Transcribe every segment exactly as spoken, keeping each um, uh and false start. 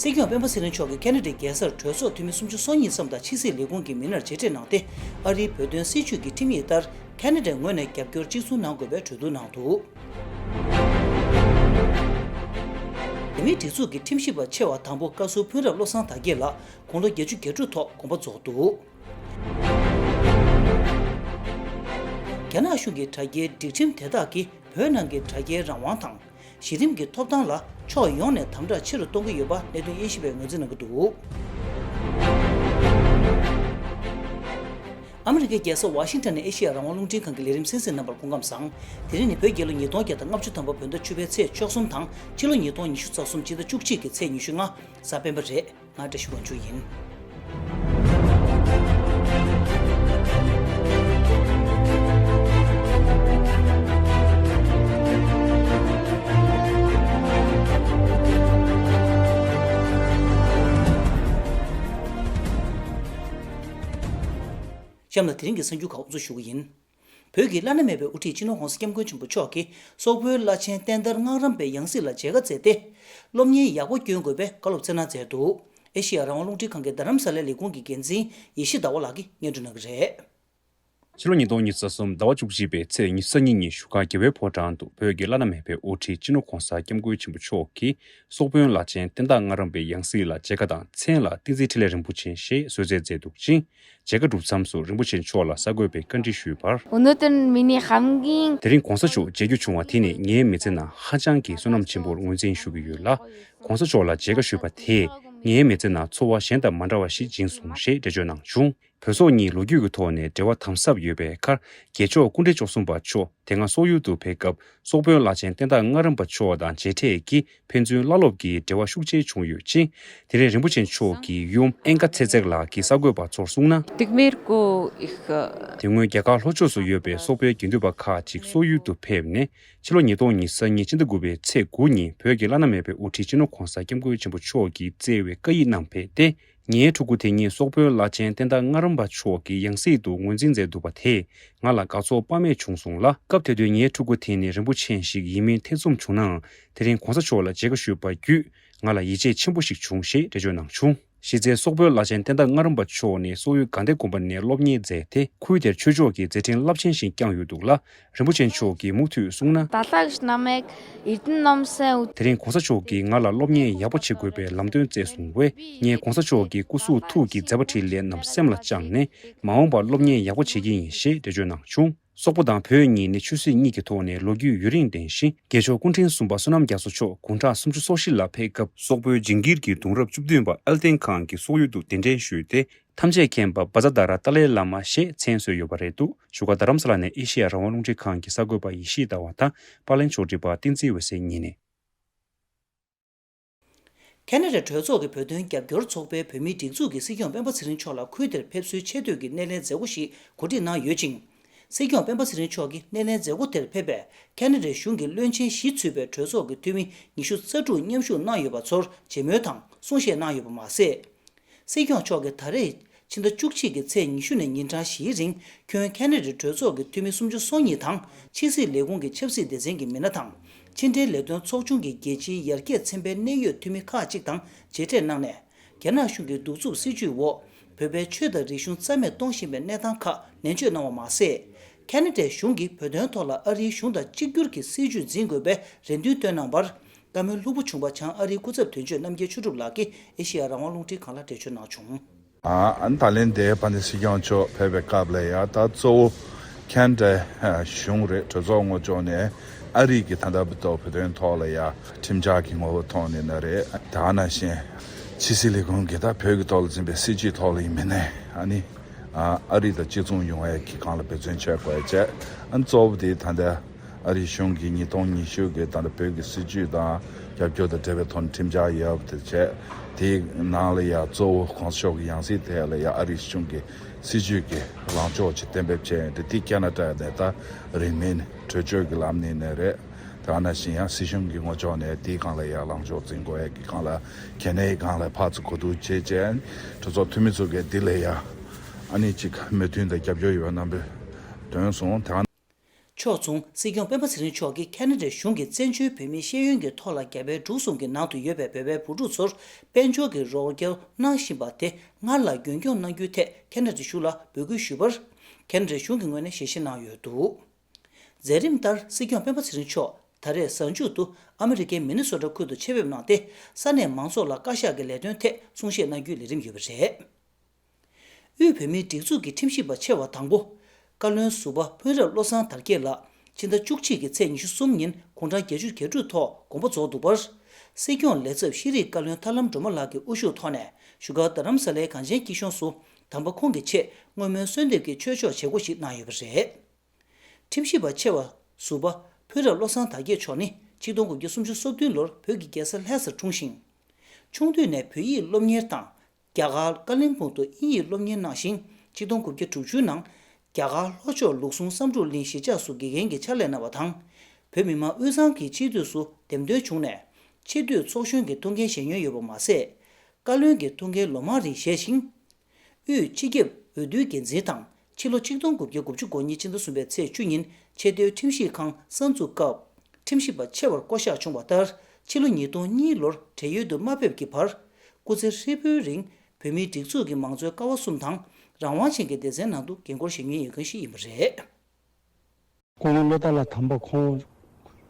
སྲིད་སྐྱོང་སྤེན་པ་ཚེ་རིང་མཆོག་གིས་ཁེ་ན་ཌའི་རྒྱལ་སར་གྲོས་ཚོགས་འཐུས་མི་སུམ་ཅུ་སོ་གཉིས་ཙམ་དང་ཕྱི་སྲིད་ལས་ཁུངས་ཀྱི་མི་སྣར་མཇལ་འཕྲད་གནང་སྟེ། ཨ་རིའི་བོད་དོན་སྲིད་བྱུས་ཀྱི་ཁྲིམས་ཡིག་ལྟར་ཁེ་ན་ཌའི་ངོས་ནས་རྒྱབ་སྐྱོར་གཅིག་མཚུངས་གནང་དགོས་པའི་གྲོས་བསྡུར་གནང་འདུག། བོད་མིའི་སྒྲིག་འཛུགས་ཀྱི་ཁྲིམས་ཞིབ་པ་ཆེ་བ་དང་པོ་བཀའ་ཟུར་ཕུན་རབ་བློ་བཟང་དར་རྒྱས་ལགས་དགུང་ལོ་བརྒྱད་ཅུ་གྱ་དྲུག་ཐོག་དགོངས་པ་རྫོགས་འདུག། རྒྱ་ནག་གཞུང་གི་དྲ་རྒྱའི་སྒྲིག་ཁྲིམས་དེ་དག་གིས་བོད་ནང་གི་དྲ་རྒྱའི་རང་དབང་དང་། གཞི་རིམ་གྱི་ཐོབ་ཐང་ལ་ཕྱོགས་ཡོངས་ནས་དམ་དྲག་ཆེ་རུ་གཏོང་གི་ཡོད་པ་གནད་དོན་དབྱེ་ཞིབ་པས་ངོས་འཛིན་གནང་གི་འདུག། ཨ་མི་རི་ཀའི་རྒྱལ་ས་ཝ་ཤིང་ཊོན་ནས་ཨེ་ཤེ་ཡ་རང་དབང་རླུང་འཕྲིན་ཁང་གི་ལས་རིམ་གསན་གཟིགས་རྣམ་པར་སྐུ་ཁམས་བཟང་། དེ་རིང་ནི་བོད་རྒྱལ་ལོ་ཉིས་སྟོང་བརྒྱ་དང་ལྔ་བཅུ་ཐམ་པ་བོད་ཟླ་བཅུ་པའི་ཚེས་བཅུ་གསུམ་དང་ཕྱི་ལོ་ཉིས་སྟོང་ཉི་ཤུ་རྩ་གསུམ་སྤྱི་ཟླ་བཅུ་གཅིག་གི་ཚེས་ཉི་ཤུ་ལྔ་གཟའ་སྤེན་པ་རེད། ང་བཀྲ་ཤིས་དབང་ཕྱུག་ཡིན། གཤམ་ལ་དེ་རིང་གི་གསར་འགྱུར་ཁག་དབུ་འཛུགས་ཞུ་གི་ཡིན། བོད་ཀྱི་བླ་ན་མེད་པའི་དབུ་ཁྲིད་སྤྱི་ནོར་༧གོང་ས་༧སྐྱབས་མགོན་ཆེན་པོ་མཆོག་གིས་སོག་པོའི་བླ་ཆེན་བསྟན་དར་སྔགས་རམས་པའི་ཡང་སྲིད་ལ་མཇལ་ཁ་བསྩལ་ཏེ། སློབ་གཉེར་ཡག་པོ་བསྐྱོན་དགོས་པའི་བཀའ་སློབ་སྩལ་གནང་མཛད་འདུག། ཨེ་ཤེ་ཡ་རང་དབང་རླུང་འཕྲིན་ཁང་གི་རྡ་རམ་ས་ལའི་ལས་ཁུངས་ཀྱི་འགན་འཛིན་ཡེ་ཤེས་ཟླ་བ་ལགས་ཀྱིས་སྙན་སྒྲོན་གནང་གི་རེད། ཕྱི་ལོ་ཉིས་སྟོང་ཉི་ཤུ་རྩ་གསུམ་ཟླ་བ་བཅུ་གཅིག་པའི་ཚེས་ཉི་ཤུ་རྩ་གཉིས་ཉིན་བཞུགས་སྒར་རྒྱལ་བའི་ཕོ་བྲང་དུ་བོད་ཀྱི་བླ་ན་མེད་པའི་དབུ་ཁྲིད་སྤྱི་ནོར་༧གོང་ས་༧སྐྱབས་མགོན་ཆེན་པོ་མཆོག་གིས་སོག་པོའི་བླ་ཆེན་བསྟན་དར་སྔགས་རམས་པའི་ཡང་སྲིད་ལ་མཇལ་ཁ་དང་མཚན་ལ་བསྟན་འཛིན་འཕྲིན་ལས་རིན་པོ་ཆེ་ཞེས་གསོལ་སྩལ་མཛད་འདུག་ཅིང་། མཇལ་ཁ་གྲུབ་མཚམས་སུ་རིན་པོ་ཆེ་མཆོག་ལ་གསར་འགོད་པས་བཀའ་འདྲི་ཞུས་པར། 오늘은 миний хамгийн དེ་རིང་༧གོང་ས་མཆོག་མཇལ་རྒྱུ་བྱུང་བ་དེ་ནི་ངའི་མི་ཚེ་ནང་ཧ་ཅང་གི་བསོད་ནམས་ཆེན་པོར་ངོས་འཛིན་ཞུ་གི་ཡོད་ལ། ༧གོང་ས་མཆོག་ལ་མཇལ་ཁ་ཞུས་པ་དེས་ངའི་མི་ཚེ་ནང་ཚོར་བ་གཞན་དང་མ་འདྲ་བ་ཞིག་སྦྱིན་སོང་ཞེས་འགྲེལ་བརྗོད་གནང་བྱུང་། བོད་སོག་གཉིས་ལོ་རྒྱུས་ཀྱི་ཐོག་ནས་འབྲེལ་བ་དམ་ཟབ་ཡོད་པའི་ཁར། རྒྱལ་མཆོག་སྐུ་ཕྲེང་བཅུ་གསུམ་པ་མཆོག་དེ་སྔ་སོག་ཡུལ་དུ་ཕེབས་སྐབས་སོག་པོའི་བླ་ཆེན་བསྟན་དར་སྔགས་རམས་པ་མཆོག་དང་མཇལ་འཕྲད་ཀྱིས་ཕན་ཚུན་བླ་སློབ་ཀྱི་འབྲེལ་བ་ཤུགས་ཆེ་བྱུང་ཡོད་ཅིང་། དེ་རིང་རིན་པོ་ཆེ་མཆོག་གི་ཡུམ་ཨེན་ཀ་ཚེ་བརྩེགས་ལགས་ཀྱིས་གསར་འགོད་པ་ཚོར་གསུངས་ན། དེ་སྔོན་རྒྱ་གར་ལྷོ་ཕྱོགས་སུ་ཡོད་པའི་སོག་པོའི་དགེ་འདུན་པ་ཁག་ཅིག་སོག་ཡུལ་དུ་ཕེབས་ནས་ཕྱི་ལོ་ཉིས་སྟོང་ཉི་ཤུ་རྩ་གཉིས་ཕྱི་ཟླ་དགུ་པའི་ཚེས་དགུ་ཉིན་བོད་ཀྱི་བླ་ན་མེད་པའི་དབུ་ཁྲིད་སྤྱི་ནོར་༧གོང་ས་༧སྐྱབས་མགོན་ཆེན་པོ་མཆོག་གིས་བསྩལ་བའི་བཀའ་ཡིག་བསྣམས་ཕེབས་ཏེ། ངའི་ཕྲུ་གུ་དེ་ཉིད་སོག་པོའི་བླ་ཆེན་བསྟན་དར་སྔགས་རམས་པ་མཆོག་གི་ཡང་སྲིད་དུ་ངོས་འཛིན་མཛད་འདུག་པ་དེས་ང་ལ་དགའ་ཚོར་དཔག་མེད་བྱུང་སོང་ལ། སྐབས་དེ་དུས་ངའི་ཕྲུ་གུ་དེ་ནི་རིན་པོ་ཆེ་ཞིག་ཡིན་མིན་ཐེ་ཚོམ་བྱུང་ནའང་དེ་རིང་༧གོང་ས་མཆོག་ལ་མཇལ་ཁ་ཞུས་པ་བརྒྱུད་ང་ལ་ཡིད་ཆེས་ཆེན་པོ་ཞིག་བྱུང་ཞེས་འགྲེལ་བརྗོད་གནང་བྱུང་། གཞི་རྩའི་སོག་པོའི་བླ་ཆེན་བསྟན་དར་སྔགས་རམས་པ་མཆོག་ནི་སོག་ཡུལ་དགའ་ལྡན་དགོན་པ་ནས་སློབ་གཉེར་མཛད་དེ་ཁུལ་དེར་ཆོས་ཕྱོགས་ཀྱི་མཛད་འཕྲིན་རླབས་ཆེན་ཞིག་བསྐྱངས་ཡོད་འདུག་ལ། རིན་པོ་ཆེ་མཆོག་གིས་མུ་མཐུད་གསུངས་ན། ད་ལྟ་གནམ་ཡག་ཡིད་ནམ་སེམས། དེ་རིང་༧གོང་ས་མཆོག་གིས་ང་ལ་སློབ་གཉེར་ཡག་པོ་བྱེད་དགོས་པའི་ལམ་སྟོན་བསྩལ་སོང་བས། ངས་༧གོང་ས་མཆོག་གི་སྐུ་གཟུགས་ཐུགས་ཀྱི་མཛད་པ་འཕྲིན་ལས་རྣམས་སེམས་ལ་བཅངས་ནས། མ་འོངས་པར་སློབ་གཉེར་ཡག་པོ་བྱེད་ཀྱི་ཡིན་ཞེས་འགྲེལ་བརྗོད་གནང་བྱུང་། སོག་པོ་དང་བོད་གཉིས་ནི་ཆོས་སྲིད་གཉིས་ཀྱི་ཐོག་ནས་ལོ་རྒྱུས་ཡུན་རིང་ལྡན་ཞིང་། རྒྱལ་མཆོག་སྐུ་ཕྲེང་གསུམ་པ་བསོད་ནམས་རྒྱ་མཚོ་མཆོག་དགུང་གྲངས་སུམ་ཅུ་སོ་བཞི་ལ་ཕེབས་སྐབས་སོག་པོའི་ཇིང་གིར་གྱི་གདུང་རབས་བཅུ་བདུན་པ་ཨེལ་ཏན་ཁཱན་གྱིས་སོག་ཡུལ་དུ་གདན་འདྲེན་ཞུས་ཏེ། ཐམས་ཅད་མཁྱེན་པ་བཛྲ་དྷ་ར་ཏཱ་ལའི་བླ་མ་ཞེས་མཚན་གསོལ་ཡོད་པ་རེད་འདུག། བཞུགས་སྒར་རྡ་རམ་ས་ལ་ནས་ཨེ་ཤེ་ཡ་རང་དབང་རླུང་འཕྲིན་ཁང་གི་གསར་འགོད་པ་ཡེ་ཤེས་ཟླ་བ་དང་པར་ལེན་ཕྱོགས་སྒྲིག་པ་བསྟན་འཛིན་འོད་ཟེར་གཉིས་ནས། ཁེ་ན་ཌའི་གྲོས་ཚོགས་ཀྱི་བོད་དོན་རྒྱབ་སྐྱོར་ཚོགས་པའི་བོད་མིའི་སྒྲིག་འཛུགས་ཀྱིས་སྲིད་སྐྱོང་སྤེན་པ་ཚེ་རིང་མཆོག་ལ་ཁུལ་དེར་ཕེབས་བསུའི་ཆེ་བསྟོད་ཀྱི་སྣེ་ལེན་མཛད་སྒོ་ཞིག་གོ་སྒྲིག་གནང་ཡོད་ཅིང་། སྲིད་སྐྱོང་སྤེན་པ་ཚེ་རིང་མཆོག་གིས་སྣེ་ལེན་མཛད་སྒོ་དེར་ཕེབས་པའི་ཁེ་ན་ཌའི་གཞུང་གི་བློན་ཆེན་བཞི་ཚུད་པའི་གྲོས་ཚོགས་ཀྱི་འཐུས་མི་ཉི་ཤུ་རྩ་དྲུག་མཉམ་ཞུགས་གནང་ཡོད་པ་ཚོར་མཇལ་མོལ་དང་གསུང་བཤད་གནང་ཡོད་པ་མ་ཟད། སྲིད་སྐྱོང་མཆོག་གིས་ད་རེས་ཕྱི་ཟླ་བཅུ་གཅིག་གི་ཚེས་ཉི་ཤུ་ནས་ཉིན་གྲངས་བཞིའི་རིང་ཁྱོན་ཁེ་ན་ཌའི་གྲོས་ཚོགས་ཀྱི་འཐུས་མི་སུམ་ཅུ་སོ་གཉིས་དང་ཕྱི་སྲིད་ལས་ཁུངས་ཀྱི་ཆབ་སྲིད་སྡེ་ཚན་གྱི་མི་སྣ་དང་། ཕྱི་འབྲེལ་ལས་དོན་ཚོགས་ཆུང་གི་རྒྱལ་སྤྱིའི་ཡར་རྒྱས་ཚན་པའི་གནད་ཡོད་འཐུས་མི་ཁག་ཅིག་དང་མཇལ་འཕྲད་གནང་ནས། རྒྱ་ནག་གཞུང་གི་གདུག་རྩུབ་སྲིད་བྱུས་འོག་བོད་པའི་ཆོས་དང་རིག་གཞུང་རྩ་མེད་གཏོང་བཞིན་པའི་གནས་སྟངས་ཁག་ནན་བརྗོད་གནང་བ་མ་ཟད། ཁེ་ན་ཌའི་གཞུང་གིས་བོད་དོན་ཐོག་ལ་ཨ་རིའི་གཞུང་དང་གཅིག་གྱུར་གྱི་སྲིད་བྱུས་འཛིན་དགོས་པའི་རེ་འདུན་བཏོན་གནང་བར། བཀའ་མོལ་ལྷུག་པོ་བྱུང་བ། བྱང་ཨ་རིའི་སྐུ་ཚབ་དོན་གཅོད་རྣམ་རྒྱལ་ཆོས་གྲུབ་ལགས་ཀྱིས་ཨེ་ཤེ་ཡ་རང་དབང་རླུང་འཕྲིན་ཁང་ལ་འགྲེལ་བརྗོད་གནང་བྱུང་། ཨ་ནི་ད་ལན་འདིར་དཔལ་ལྡན་སྲིད་སྐྱོང་མཆོག་ཕེབས་པའི་སྐབས་ལ་ཡ། ད་གཙོ་བོ་ཁེ་ན་ཌའི་གཞུང་རེད། གྲོས་ཚོགས་ངོས་ཕྱོགས་ནས་ཨ་རི་གི་ད་ལྟ་བར་དུ་བོད་དོན་ཐོག་ལ་ཡ་ཁྲིམས་འཆར་གྱི་ངོ་བོ་ཐོག་ནས་ན་རེད། དེ་ནང་བཞིན་ཕྱི་སྲིད་ལས་ཁུངས་ཀྱི་ད་བོད་ཀྱི་ཐོག་ལ་འཛིན་པའི་སྲིད་བྱུས་ཐོག་ལ་ཡིན་མིན་ནས། ཨ་ནི་ཨ་རི་དང་གཅིག་མཚུངས་ཡོང་ཡས་ཀྱི་སྒང་ལ་འབད་བརྩོན་བྱེད་དགོས་ཡས་བྱས། ཨ་ནི་གཙོ་བོ་དེ་ད་ལྟ་ཨ་རིའི་གཞུང་གིས་ཉིས་སྟོང་ཉི་ཤུ་གི་ད་ལྟ་བོད་ཀྱི་སྲིད་བྱུས་དང་རྒྱབ་སྐྱོར་དང་འབྲེལ་བའི་ཐོག་ནས་ཁྲིམས་འཆར་ཡོད་པ་དེ་བྱས། དེའི་ནང་ལ་ཡ་གཙོ་བོ་གོང་ས་མཆོག་གི་ཡང་སྲིད་ཐད་ལ་ཡ་ཨ་རིའི་གཞུང་གི་སྲིད་བྱུས་ཀྱི་ལངས་ཕྱོགས་ཅིག་གཏན་འབེབས་བྱས་ཡོད་དེ། དེ་ཁེ་ན་ཌ་ནས་ད་རིང་མིན་གྲོས་ཆོད་ཀྱི་ལམ་ནས་ནས་རེད། དེ་ནང་བཞིན་ཡང་སྲིད་གཞུང་གི་ངོས་ཕྱོགས་ནས་དེའི་སྒང་ལ་ཡ་ལངས་ཕྱོགས་འཛིན་དགོས་ཡས་ཀྱི་སྒང་ལ་གལ་གནད་སྒང་ལ་ཕར་ཚུར་གོ་བསྡུར་བྱས་བྱས། གྲོས་ཚོགས་འཐུས་མི་ཚོ་གིས་འདི་ལ་ཡ་ཨ་ནི་ཅིག་མོས་མཐུན་དང་རྒྱབ་སྐྱོར་ཡོད་པ་རྣམ་པ་བཏོན་སོང་། དེ་ ཕྱོགས་མཚུངས། སྲིད་སྐྱོང་སྤེན་པ་ཚེ་རིང་མཆོག་གིས་ཁེ་ན་ཌའི་གཞུང་གིས་བཙན་བྱོལ་བོད་མིའི་ཤེས་ཡོན་གྱི་ཐོག་ལ་རྒྱ་བལ་འབྲུག་གསུམ་གྱི་ནང་དུ་ཡོད་པའི་བོད་པའི་བུ་ཕྲུག་ཚོར་དཔལ་འབྱོར་གྱི་རོགས་སྐྱོར་གནང་བཞིན་པ་དེ་སྔར་ལ་རྒྱུན་འཁྱོངས་གནང་རྒྱུའི་ཐད་ཁེ་ན་ཌའི་གཞུང་ལ་འབོད་སྐུལ་ཞུས་པར། ཁེ་ན་ཌའི་གཞུང་གི་ངོས་ནས་ཞལ་བཞེས་གནང་ཡོད་འདུག་མཛད་རིམ་ལྟར། སྲིད་སྐྱོང་སྤེན་པ་ཚེ་རིང་མཆོག་ད་རེས་གཟའ་མཇུག་ཏུ་ཨ་མི་རི་ཀའི་མི་ནི་སོ་ཊ་ཁུལ་དུ་ཆེད་ཕེབས་གནང་སྟེ། ས་གནས་མང་ཚོགས་ལ་བཀའ་ཤག་གི་ལས་དོན་ཐད་གསུང་བཤད་གནང་རྒྱུའི་ལས་རིམ་ཡོད་པ་རེད། དབུས་བོད་མིའི་སྒྲིག་འཛུགས་ཀྱི་ཁྲིམས་ཞིབ་པ་ཆེ་བ་དང་པོ། བཀའ་བློན་ཟུར་པ་ཕུན་རབ་བློ་བཟང་དར་རྒྱས་ལགས་ཕྱི་ཟླ་བཅུ་གཅིག་གི་ཚེས་ཉི་ཤུ་གསུམ་ཉིན་དགུང་གྲངས་བརྒྱད་ཅུ་གྱ་དྲུག་ཐོག་དགོངས་པ་རྫོགས་འདུག་པར། སྲིད་སྐྱོང་ལས་ཚབ་ཤེས་རིག་བཀའ་བློན་ཐར་ལམ་སྒྲོལ་མ་ལགས་ཀྱི་དབུ་བཞུགས་ཐོག་ནས་བཞུགས་སྒར་རྡ་རམ་ས་ལའི་གངས་ཅན་སྐྱིད་གཤོངས་སུ་དམ་པ་ཁོང་གི་ཆེད་བསྔོ་སྨོན་གསོལ་འདེབས་ཀྱི་ཆོས་ཕྱོགས་བྱེད་སྒོ་ཞིག་གནང་ཡོད་པ་རེད། ཁྲིམས་ཞིབ་པ་ཆེ་བ་ཟུར་པ་ཕུན་རབ་བློ་བཟང་དར་རྒྱས་མཆོག་ནི་ཆིག་སྟོང་དགུ་བརྒྱ་སུམ་ཅུ་སོ་བདུན་ལོར་བོད་ཀྱི་རྒྱལ་ས་ལྷ་སར་འཁྲུངས་ཤིང་། ཆུང་དུས་ནས་བོད་ཡིག་སློབ་གཉེར་དང་། རྒྱ་གར་ཀ་ལིམ་པོང་དུ་དབྱིན་ཡིག་སློབ་གཉེར་གནང་ཞིང་། ཆིག་སྟོང་དགུ་བརྒྱ་དྲུག་ཅུ་ནང་རྒྱ་གར་ལྷོ་ཕྱོགས་ལུགས་ཟུང་བསམ་གྲུབ་གླིང་གཞིས་ཆགས་སུ་དགེ་རྒན་གྱི་ཕྱག་ལས་གནང་བ་དང་། བོད་མི་མང་དབུས་གཙང་གི་སྤྱི་འཐུས་སུ་འདེམས་ཐོན་བྱུང་ནས། ཆེས་མཐོའི་ཚོགས་གཞོན་གྱི་ཐུགས་འགན་བཞེས་མྱོང་ཡོད་པ་མ་ཟད། བཀའ་བློན་གྱི་ཐུགས་འགན་ལོ་མང་རིང་བཞེས་ཤིང་། དབུས་སྤྱི་ཁྱབ་འོས་བསྡུའི་འགན་འཛིན་དང་། ཕྱི་ལོ་ཆིག་སྟོང་དགུ་བརྒྱ་དགུ་བཅུ་གོ་གཉིས་ཕྱི་ཟླ་གསུམ་པའི་ཚེས་བཅུ་ཉིན་ཆེས་མཐོའི་ཁྲིམས་ཞིབ་ཁང་གསར་འཛུགས་སྐབས། ཁྲིམས་ཞིབ་པ་ཆེ་བར་བསྐོ་གཞག་བྱུང་བ་ལྟར། ཕྱི་ལོ་ཉིས་སྟོང་གཉིས་ལོར་བགྲེས་ཡོལ་དུ་མ་ཕེབས་ཀྱི་བར། སྐུ་ཚེ་ཧྲིལ་པོའི་རིང་བོད་མིའི་སྒྲིག་འཛུགས་ཀྱི་མང་གཙོའི་ཀ་བ་གསུམ་དང་། རང་དབང་ཅན་གྱི་སྡེ་ཚན་ནང་དུ་འགན་འཁུར་བཞེས་མྱོང་ཡོད་མཁན་ཞིག་ཡིན་པ་རེད། སྐུ་ངོ་བློ་བདེ་ལགས་དམ་པ་ཁོང་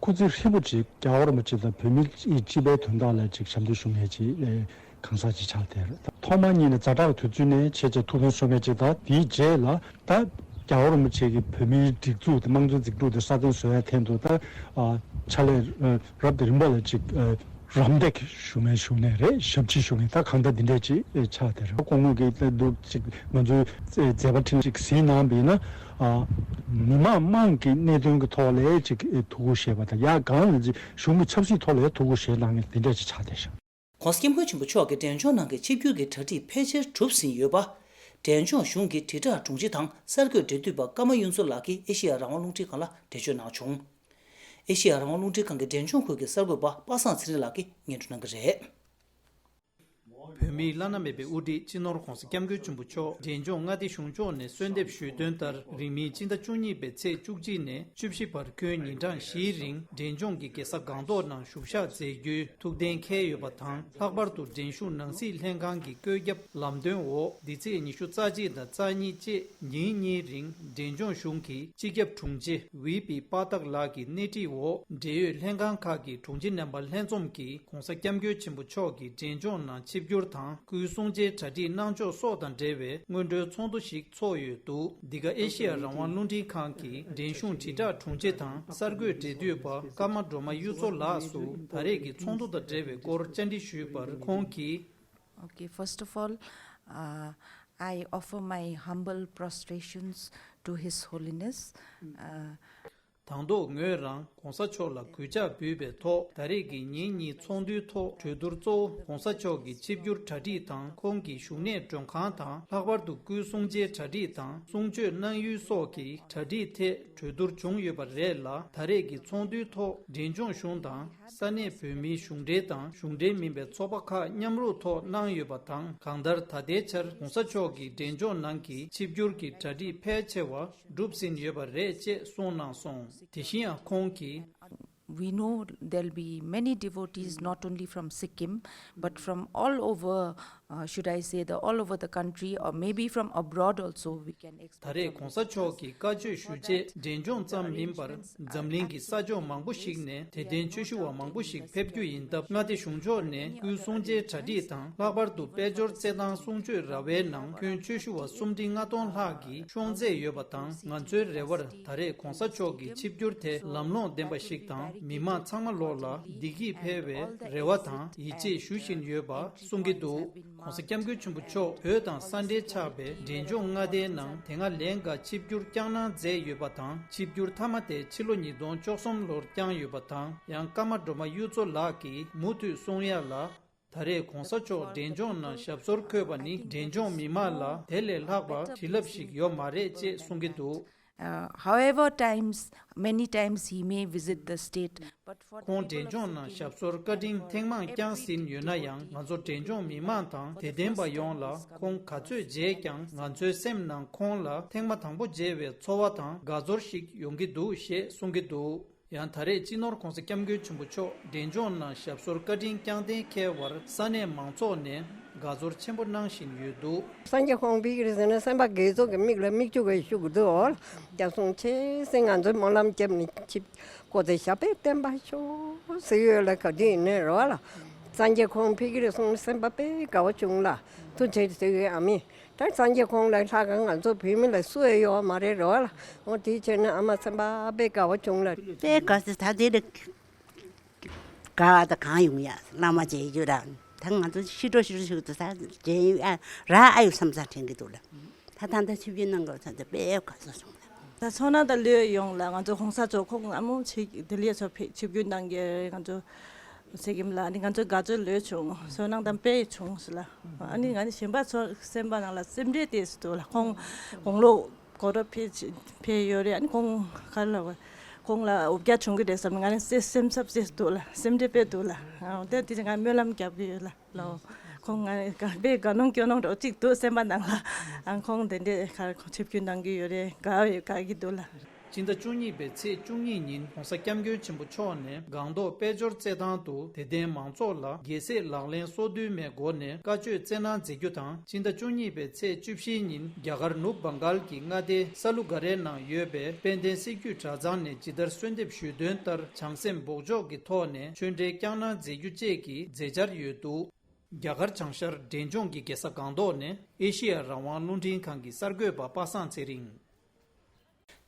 སྐུ་ཚེ་ཧྲིལ་པོ་ཅིག་རྒྱལ་བ་རིན་པོ་ཆེ་དང་བོད་མིའི་སྤྱི་པའི་དོན་དག་ལ་ཅིག་ཞབས་འདེགས་ཞུ་མཁན་ཅིག་གང་ཟག་ཅིག་ཆགས་བསྡད་རེད། ཐོག་མ་ཉིད་ནས་ཛ་དྲག་དུས་ཚོད་ནས་ཆེས་ཆེར་ཐུགས་ཕན་གསོས་མཁན་ཅིག་དང་། དེའི་རྗེས་ལ་ད་རྒྱལ་བ་རིན་པོ་ཆེ་གིས་བོད་མིའི་སྒྲིག་འཛུགས་དེ་དམངས་གཙོའི་འཛིན་གྲྭ་དེ་སྲ་བརྟན་བཟོ་ཡ་ཐད་དུ་ད་ཕྱག་ལས་རབ་དང་རིམ་པ་ལ་ཅིག་རམ་འདེགས་ཞུ་མཁན་ཞུ་མཁན་རེད། ཞབས་ཕྱི་ཞུ་མཁན་ད་གང་ལྟར་འདི་འདྲས་ཅིག་ཆགས་བསྡད་རེད། སྐུ་ངོ་གིས་ད་འདུག་ཅིག་ང་ཚོའི་མཛད་པ་ཁྲིམས་ཅིག་ཟིན་གནང་བས་ན། མི་མང་དམངས་ཀྱི་གནད་དོན་གྱི་ཐོག་ལ་ཅིག་ཐུགས་ཁུར་བཞེས་པ་དང་། ཡང་གང་ལ་ཅིག་གཞུང་གི་ཆབ་སྲིད་ཐོག་ལ་ཐུགས་ཁུར་བཞེས་གནང་མཁན་འདི་འདྲས་ཅིག་ཆགས་བསྡད་ཤག་གོང་ས་སྐྱབས་མགོན་ཆེན་པོ་མཆོག་གིས་འབྲས་ལྗོངས་ནང་གི་ཆིབས་བསྒྱུར་གྱི་གྲ་སྒྲིག་ཕལ་ཆེར་གྲུབ་ཟིན་ཡོད་པ། འབྲས་ལྗོངས་གཞུང་གི་དྲིལ་བསྒྲགས་དྲུང་ཆེ་དང་གསར་འགོད་འབྲེལ་མཐུད་པ་ཀརྨ་གཡུ་མཚོ་ལགས་ཀྱིས་ཨེ་ཤེ་ཡ་རང་དབང་རླུང་འཕྲིན་ཁང་ལ་འགྲེལ་བརྗོད་གནང་བྱུང་། ཨེ་ཤེ་ཡ་རང་དབང་རླུང་འཕྲིན་ཁང་གི་འབྲས་ལྗོངས་ཁུལ་གྱི་གསར་འགོད་པ་པ་སངས་ཚེ་རིང་ལགས་ཀྱིས་སྙན་སྒྲོན་གནང་གི་རེད། བོད་མིའི་བླ་ན་མེད་པའི་དབུ་ཁྲིད་སྤྱི་ནོར་༧གོང་ས་༧སྐྱབས་མགོན་ཆེན་པོ་མཆོག་འབྲས་ལྗོངས་མངའ་སྡེ་གཞུང་ཕྱོགས་ནས་གསོལ་འདེབས་ཞུས་དོན་ལྟར། རིང་མིན་སྤྱི་ཟླ་བཅུ་གཉིས་པའི་ཚེས་བཅུ་གཅིག་ནས་བཅུ་བཞི་བར་ཁྱོན་ཉིན་གྲངས་བཞིའི་རིང་འབྲས་ལྗོངས་ཀྱི་རྒྱལ་ས་སྒང་ཏོག་ནང་བཞུགས་ཞག་མཛད་རྒྱུའི་ཐུགས་གཏན་འཁེལ་ཡོད་པ་དང་། ལྷག་པར་དུ་འབྲས་གཞུང་ནང་སྲིད་ལྷན་ཁང་གི་བཀོད་ཁྱབ་ལམ་སྟོན་འོག་འདི་ཚེས་ཉི་ཤུ་རྩ་གཅིག་དང་རྩ་གཉིས་བཅས་ཉིན་གཉིས་རིང་འབྲས་ལྗོངས་གཞུང་གི་སྤྱི་ཁྱབ་དྲུང་ཆེ་ཝི་པི་པ་ཏག་ལགས་ཀྱི་སྣེ་ཁྲིད་འོག་འབྲེལ་ཡོད་ལྷན་ཁང་ཁག་གི་དྲུང་ཆེ་རྣམ་པ་ལྷན་འཛོམས་ཀྱིས་༧གོང་ས་༧སྐྱབས་མགོན་ཆེན་པོ་མཆོག་གིས་འབྲས་ལྗོངས་ནང་ཆིབས་བསྒྱུར་དང་སྐུའི་གསུང་ཆོས་གྲ་སྒྲིག་གནང་ཕྱོགས་སོགས་དང་འབྲེལ་བའི་སྔོན་འགྲོའི་ཚོགས་འདུ་ཞིག་ཚོགས་ཡོད་འདུག་འདི་ག་ཨེ་ཤེ་ཡ་རང་དབང་རླུང་འཕྲིན་ཁང་གི་འབྲས་གཞུང་དྲིལ་བསྒྲགས་དྲུང་ཆེ་དང་གསར་འགོད་འབྲེལ་མཐུད་པ་ཀརྨ་སྒྲོལ་མ་གཡུ་མཚོ་ལགས་སུ་ད་རེས་ཀྱི་ཚོགས་འདུ་དང་འབྲེལ་བའི་སྐོར་བཅར་འདྲི་ཞུས་པར། ཁོང་གིས། Okay, first of all, uh, I offer my humble prostrations to His Holiness. Uh, དང་ཐོག་ངོས་རང་༧གོང་ས་མཆོག་ལ་གུས་ཕྱག་འབུལ་བའི་ཐོག་ད་རེས་ཀྱི་ཉིན་གཉིས་ཚོགས་འདུའི་ཐོག་གྲོས་བསྡུར་གཙོ་བོ་༧གོང་ས་མཆོག་གི་ཆིབས་བསྒྱུར་གྲ་སྒྲིག་དང་། ཁོང་གི་བཞུགས་གནས་མགྲོན་ཁང་དང་། ལྷག་པར་དུ་སྐུའི་གསུང་ཆོས་གྲ་སྒྲིག་དང་གསུང་ཆོས་གནང་ཡུལ་སོགས་ཀྱི་གྲ་སྒྲིག་ཐད་གྲོས་བསྡུར་བྱུང་ཡོད་པ་རེད་ལ། ད་རེས་ཀྱི་ཚོགས་འདུའི་ཐོག་འབྲས་ལྗོངས་གཞུང་དང་ས་གནས་བོད་མིའི་གཞུང་འབྲེལ་དང་གཞུང་འབྲེལ་མིན་པའི་ཚོགས་པ་ཁག་མཉམ་རུབ་ཐོག་གནང་ཡོད་པ་དང་། གང་ལྟར་ད་ལྟའི་ཆར་༧གོང་ས་མཆོག་གི་འབྲས་ལྗོངས་ནང་གི་ཆིབས་བསྒྱུར་གྱི་གྲ་སྒྲིག་ཕལ་ཆེ་བ་གྲུབ་ཟིན་ཡོད་པ་རེད་ཅེས་གསུངས་གནང་སོང་། དེ་བཞིན་ཡང་ཁོང་གིས། We know there'll be many devotees not only from Sikkim, but from all over, uh, should I say, the all over the country, or maybe from abroad also, we can expect ད་རེས་༧གོང་ས་མཆོག་གི་བཀའ་ཆོས་ཞུ་ཆེད་འབྲས་ལྗོངས་ཙམ་མིན་པར་འཛམ་གླིང་གི་ས་ཕྱོགས་མང་པོ་ཞིག་ནས་དད་ལྡན་ཆོས་ཞུ་བ་མང་པོ་ཞིག་ཕེབས་རྒྱུ་ཡིན་སྟབས། མངའ་སྡེ་གཞུང་ཕྱོགས་ནས་སྐུའི་གསུང་ཆོས་གྲ་སྒྲིག་དང་། ལྷག་པར་དུ་དཔལ་འབྱོར་རྩེད་ཐང་གསུང་ཆོས་ར་བའི་ནང་ཁྱོན་ཆོས་ཞུ་བ་སུམ་ཁྲི་ལྔ་སྟོང་ལྷག་གིས་ཤོང་ཚད་ཡོད་པ་དང་། ང་ཚོའི་རེ་བར་ད་རེས་༧གོང་ས་མཆོག་གི་ཆིབས་བསྒྱུར་དེ་ལམ་ལྷོང་ལྡན་པ་ཞིག་དང་། མི་མང་ཚང་མ་ལོག་ལ་བདེ་སྐྱིད་འཕེལ་བའི་རེ་བ་དང་ཡིད་ཆེས་ཞུ་བཞིན་ཡོད་པ་གསུང་གི་འདུག ༧གོང་ས་༧སྐྱབས་མགོན་ཆེན་པོ་མཆོག་བོད་དང་ས་འབྲེལ་ཆགས་པའི་འབྲས་ལྗོངས་མངའ་སྡེའི་ནང་དེ་སྔ་ལན་འགའ་ཆིབས་བསྒྱུར་བསྐྱངས་གནང་མཛད་ཡོད་པ་དང་། ཆིབས་བསྒྱུར་མཐའ་མ་དེ་ཕྱི་ལོ་ཉིས་སྟོང་བཅུ་གསུམ་ལོར་བསྐྱངས་ཡོད་པ་དང་། ཡང་ཀརྨ་སྒྲོལ་མ་གཡུ་མཚོ་ལགས་ཀྱིས་མུ་མཐུད་གསུང་ཡ་ལ། ད་རེས་༧གོང་ས་མཆོག་འབྲས་ལྗོངས་ནང་ཞབས་སོར་འཁོད་པ་ནི་འབྲས་ལྗོངས་མི་མང་ལ་དེ་ལས་ལྷག་པ་བྲིས་རླབས་ཤིག་ཡོད་མ་རེད་ཅེས་གསུང་གི་འདུག Uh, however times, many times he may visit the state, but for the ཁོང་འབྲས་people of ལྗོངས་ནང་Sikkim, ཞབས་སོར་བཀའ་དྲིན་ཐེངས་མང་བསྐྱངས་ཟིན་ཡོད་ན་ཡང་། ང་ཚོ་འབྲས་ལྗོངས་མི་མང་དང་དད་ལྡན་པ་ཡོངས་ལ་ཁོང་ག་ཚོད་མཇལ་ཀྱང་། ང་ཚོའི་སེམས་ནང་ཁོང་ལ་ཐེངས་མ་དང་པོ་མཇལ་བའི་ཚོར་བ་དང་དགའ་ཚོར་ཞིག་ཡོང་གི་འདུག་ཞེས་གསུང་གི་འདུག་ཡང་ད་རེས་སྤྱི་ནོར་༸གོང་ས་༸སྐྱབས་མགོན་ཆེན་པོ་མཆོག་འབྲས་ལྗོངས་ནང་ཞབས་སོར་བཀའ་དྲིན་བསྐྱངས་གཏན་འཁེལ་བར་ས་གནས་མང་ཚོགས་ནས་དགའ་ཚོར་ཆེན་པོ་གནང་བཞིན་ཡོད་འདུག་སངས་རྒྱས་ཁོང་ཕེབས་ཀྱི་རེད་ཟེར་ན། སེམས་པ་དགེ་ཚོགས་ཀྱི་མིག་ལ་མིག་ཆུ་གིས་ཤུགས་ཀྱི་འདུག་འོ་ལ། སྐྱབས་སོང་ཆེ་ཟེར། ང་ཚོས་སྨོན་ལམ་བརྒྱབ་ནས་ཆིབས་ཁོ་ཚོའི་ཞབས་པད་བརྟན་པར་ཤོག་ཟེར་ཡོད་ལ། ག་དུས་ཡིན་ནའི་རོ་ལ། སངས་རྒྱས་ཁོང་ཕེབས་ཀྱི་རེད་གསུངས་ནས་སེམས་པ་དཔེ་དགའ་བོ་བྱུང་ལ། ཐུགས་རྗེ་ཆེ་ཟེར་ཡོད། ཨ་མི་ད་སངས་རྒྱས་ཁོང་ལ་ལྷག་ག་ང་ཚོ་བོད་མི་ལ་སུ་ཡང་ཡོད་མ་རེད་རོ་ལ། འོ་དེའི་ཕྱིར་ན་ཨ་མ་སེམས་པ་དཔེ་དགའ་བོ་བྱུང་ལ། དཔེ་དགའ་སེ་ད་དེ་ལ་དགའ་བ་དང་གང་ཡོང་ཡ། བླ་མ་མཇལ་རྒྱུ་ར། ད་ང་ཚོ་ཤི་འགྲོ་ཤི་འགྲོ་ཞིག་ཏུ་ད་མཇལ་ཡ་ར་ཨ་ཡོད་བསམ་ས་དྲན་གྱི་འདུག་ལ། ད་ད་ལྟ་ཆིབས་བསྒྱུར་གནང་དགོས་ས་དེ་དཔེ་དགའ་ས་སོང་ལ། ད་ཚོར་སྣང་དང་ལོས་ཡོང་ལ། ང་ཚོ་༸གོང་ས་མཆོག་ཁོང་ཨ་མོ་ཆིག་ལྡི་ལི་ཚོ་ཕེ་ཆིབས་བསྒྱུར་གནང་གི་རེད། ང་ཚོ་ཚེ་གིམ་ལ་ནི་ང་ཚོ་དགའ་ཚོར་ལོས་བྱུང་། ཚོར་སྣང་དང་དཔེ་བྱུང་སོང་ལ། ཨ་ནི་ང་ནི་གཞན་པ་ཚོ་སེམས་པ་ནང་ལ་སེམས་ཁྲལ་དེ་སུ་འདུག་ལ། ཁོང་དགུང་ལོ་གོ་རོ་ཕེ་ཕེ་ཡོད་རེད། ཨ་ནི་ཁོང་ག་ལ་བ་ཁོང་ལ་འོ་བརྒྱལ་བྱུང་གི་རེད་བསམ་ནས་ང་ནི་སེ་སེམས་འཚབ་སེ་འདུག་ལ། སེམས་ཁྲལ་དཔེ་འདུག་ལ། ཨ་དེ་དེ་ང་སྨོན་ལམ་རྒྱབ་གི་ཡོད་ལ། ལོ། ཁོང་ང་དཔེ་དགའ་སྣང་སྐྱོ་སྣང་འདྲ་གཅིག་འདུག་སེམས་པ་ནང་ལ། ཨང་ཁོང་དེ་འདྲས་ཁར་ཁོང་ཆིབས་བསྒྱུར་གནང་གི་ཡོད་རེད། དགའ་ཡོད་དགའ་གི་འདུག་ལ། སྤྱི་ཟླ་བཅུ་གཉིས་པའི་ཚེས་བཅུ་གཉིས་ཉིན་༸གོང་ས་༸སྐྱབས་མགོན་ཆེན་པོ་མཆོག་ནས་སྒང་ཏོག་དཔལ་འབྱོར་རྩེད་ཐང་དུ་དད་ལྡན་མང་ཚོགས་ལ་རྒྱལ་སྲས་ལག་ལེན་སོ་བདུན་མའི་སྒོ་ནས་བཀའ་ཆོས་སྩལ་གནང་མཛད་རྒྱུ་དང་། སྤྱི་ཟླ་བཅུ་གཉིས་པའི་ཚེས་བཅུ་བཞིའི་ཉིན་རྒྱ་གར་ནུབ་བྷང་གཱལ་གྱི་མངའ་སྡེ་ས་ལུ་ག་རའི་ནང་ཡོད་པའི་དཔལ་ལྡན་སྲིད་བརྒྱུད་གྲྭ་ཚང་ནས་ཇི་ལྟར་གསོལ་འདེབས་ཞུས་དོན་ལྟར་བྱང་སེམས་འབོགས་ཆོག་གི་ཐོག་ནས་ཆོས་འབྲེལ་བསྐྱངས་གནང་མཛད་རྒྱུ་བཅས་ཀྱི་མཛད་འཆར་ཡོད་འདུག་རྒྱ་གར་བྱང་ཤར་འབྲས་ལྗོངས་ཀྱི་རྒྱལ་ས་སྒང་ཏོག་ནས་ཨེ་ཤེ་ཡ་རང་དབང་རླུང་འཕྲིན་ཁང་གི་གསར་འགོད་པ་པ་སངས་ཚེ་རིང་།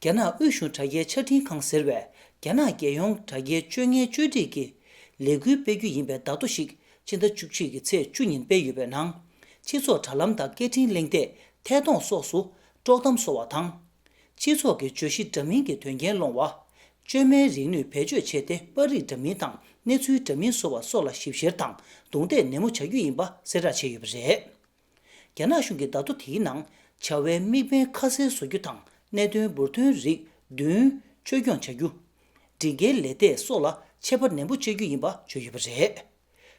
རྒྱ་ནག་དབུས་གཞུང་དྲ་རྒྱའི་ཆ་འཕྲིན་ཁང་ཟེར་བས་རྒྱ་ནག་རྒྱལ་ཡོངས་དྲ་རྒྱའི་སྤྱོད་ངན་བཅོས་སྒྲིག་གི་ལས་འགུལ་སྤེལ་རྒྱུ་ཡིན་པའི་བརྡ་ཐོ་ཞིག་ཕྱི་ཟླ་བཅུ་གཅིག་གི་ཚེས་བཅུ་ཉིན་སྤེལ་ཡོད་པའི་ནང་། སྤྱི་ཚོགས་དྲ་ལམ་དང་སྐད་འཕྲིན་གླེང་སྟེགས་ཐད་གཏོང་སོགས་སུ་དཀྲོག་གཏམ་བཟོ་བ་དང་། སྤྱི་ཚོགས་ཀྱི་བརྗོད་གཞི་འདྲ་མིན་གྱི་དོན་རྐྱེན་སློང་བ། བཅོས་མའི་རིག་ནུས་བེད་སྤྱོད་བྱས་ཏེ་པར་རིས་འདྲ་མིན་དང་གནས་ཚུལ་འདྲ་མིན་བཟོ་བ་སོགས་ལ་ཞིབ་བཤེར་དང་རྡུང་རྡེག་ནན་མོ་བྱ་རྒྱུ་ཡིན་པ་གསལ་བསྒྲགས་བྱས་ཡོད་པ་རེད། རྒྱ་ནག་གཞུང་གི་བརྡ་ཐོ་དེའི་ནང་བྱ་བའི་དམིགས་འབེན་ཁ་གསལ་བཟོ་རྒྱུ་དང་གནད་དོན་འབུར་ཐོན་རིགས་བདུན་བཅོས་སྐྱོང་བྱ་རྒྱུ། སྒྲིག་འགལ་ལས་སྡེ་སོགས་ལ་ཁྱད་པར་ནན་པོ་བཅད་རྒྱུ་ཡིན་པ་བརྗོད་ཡོད་པ་རེད།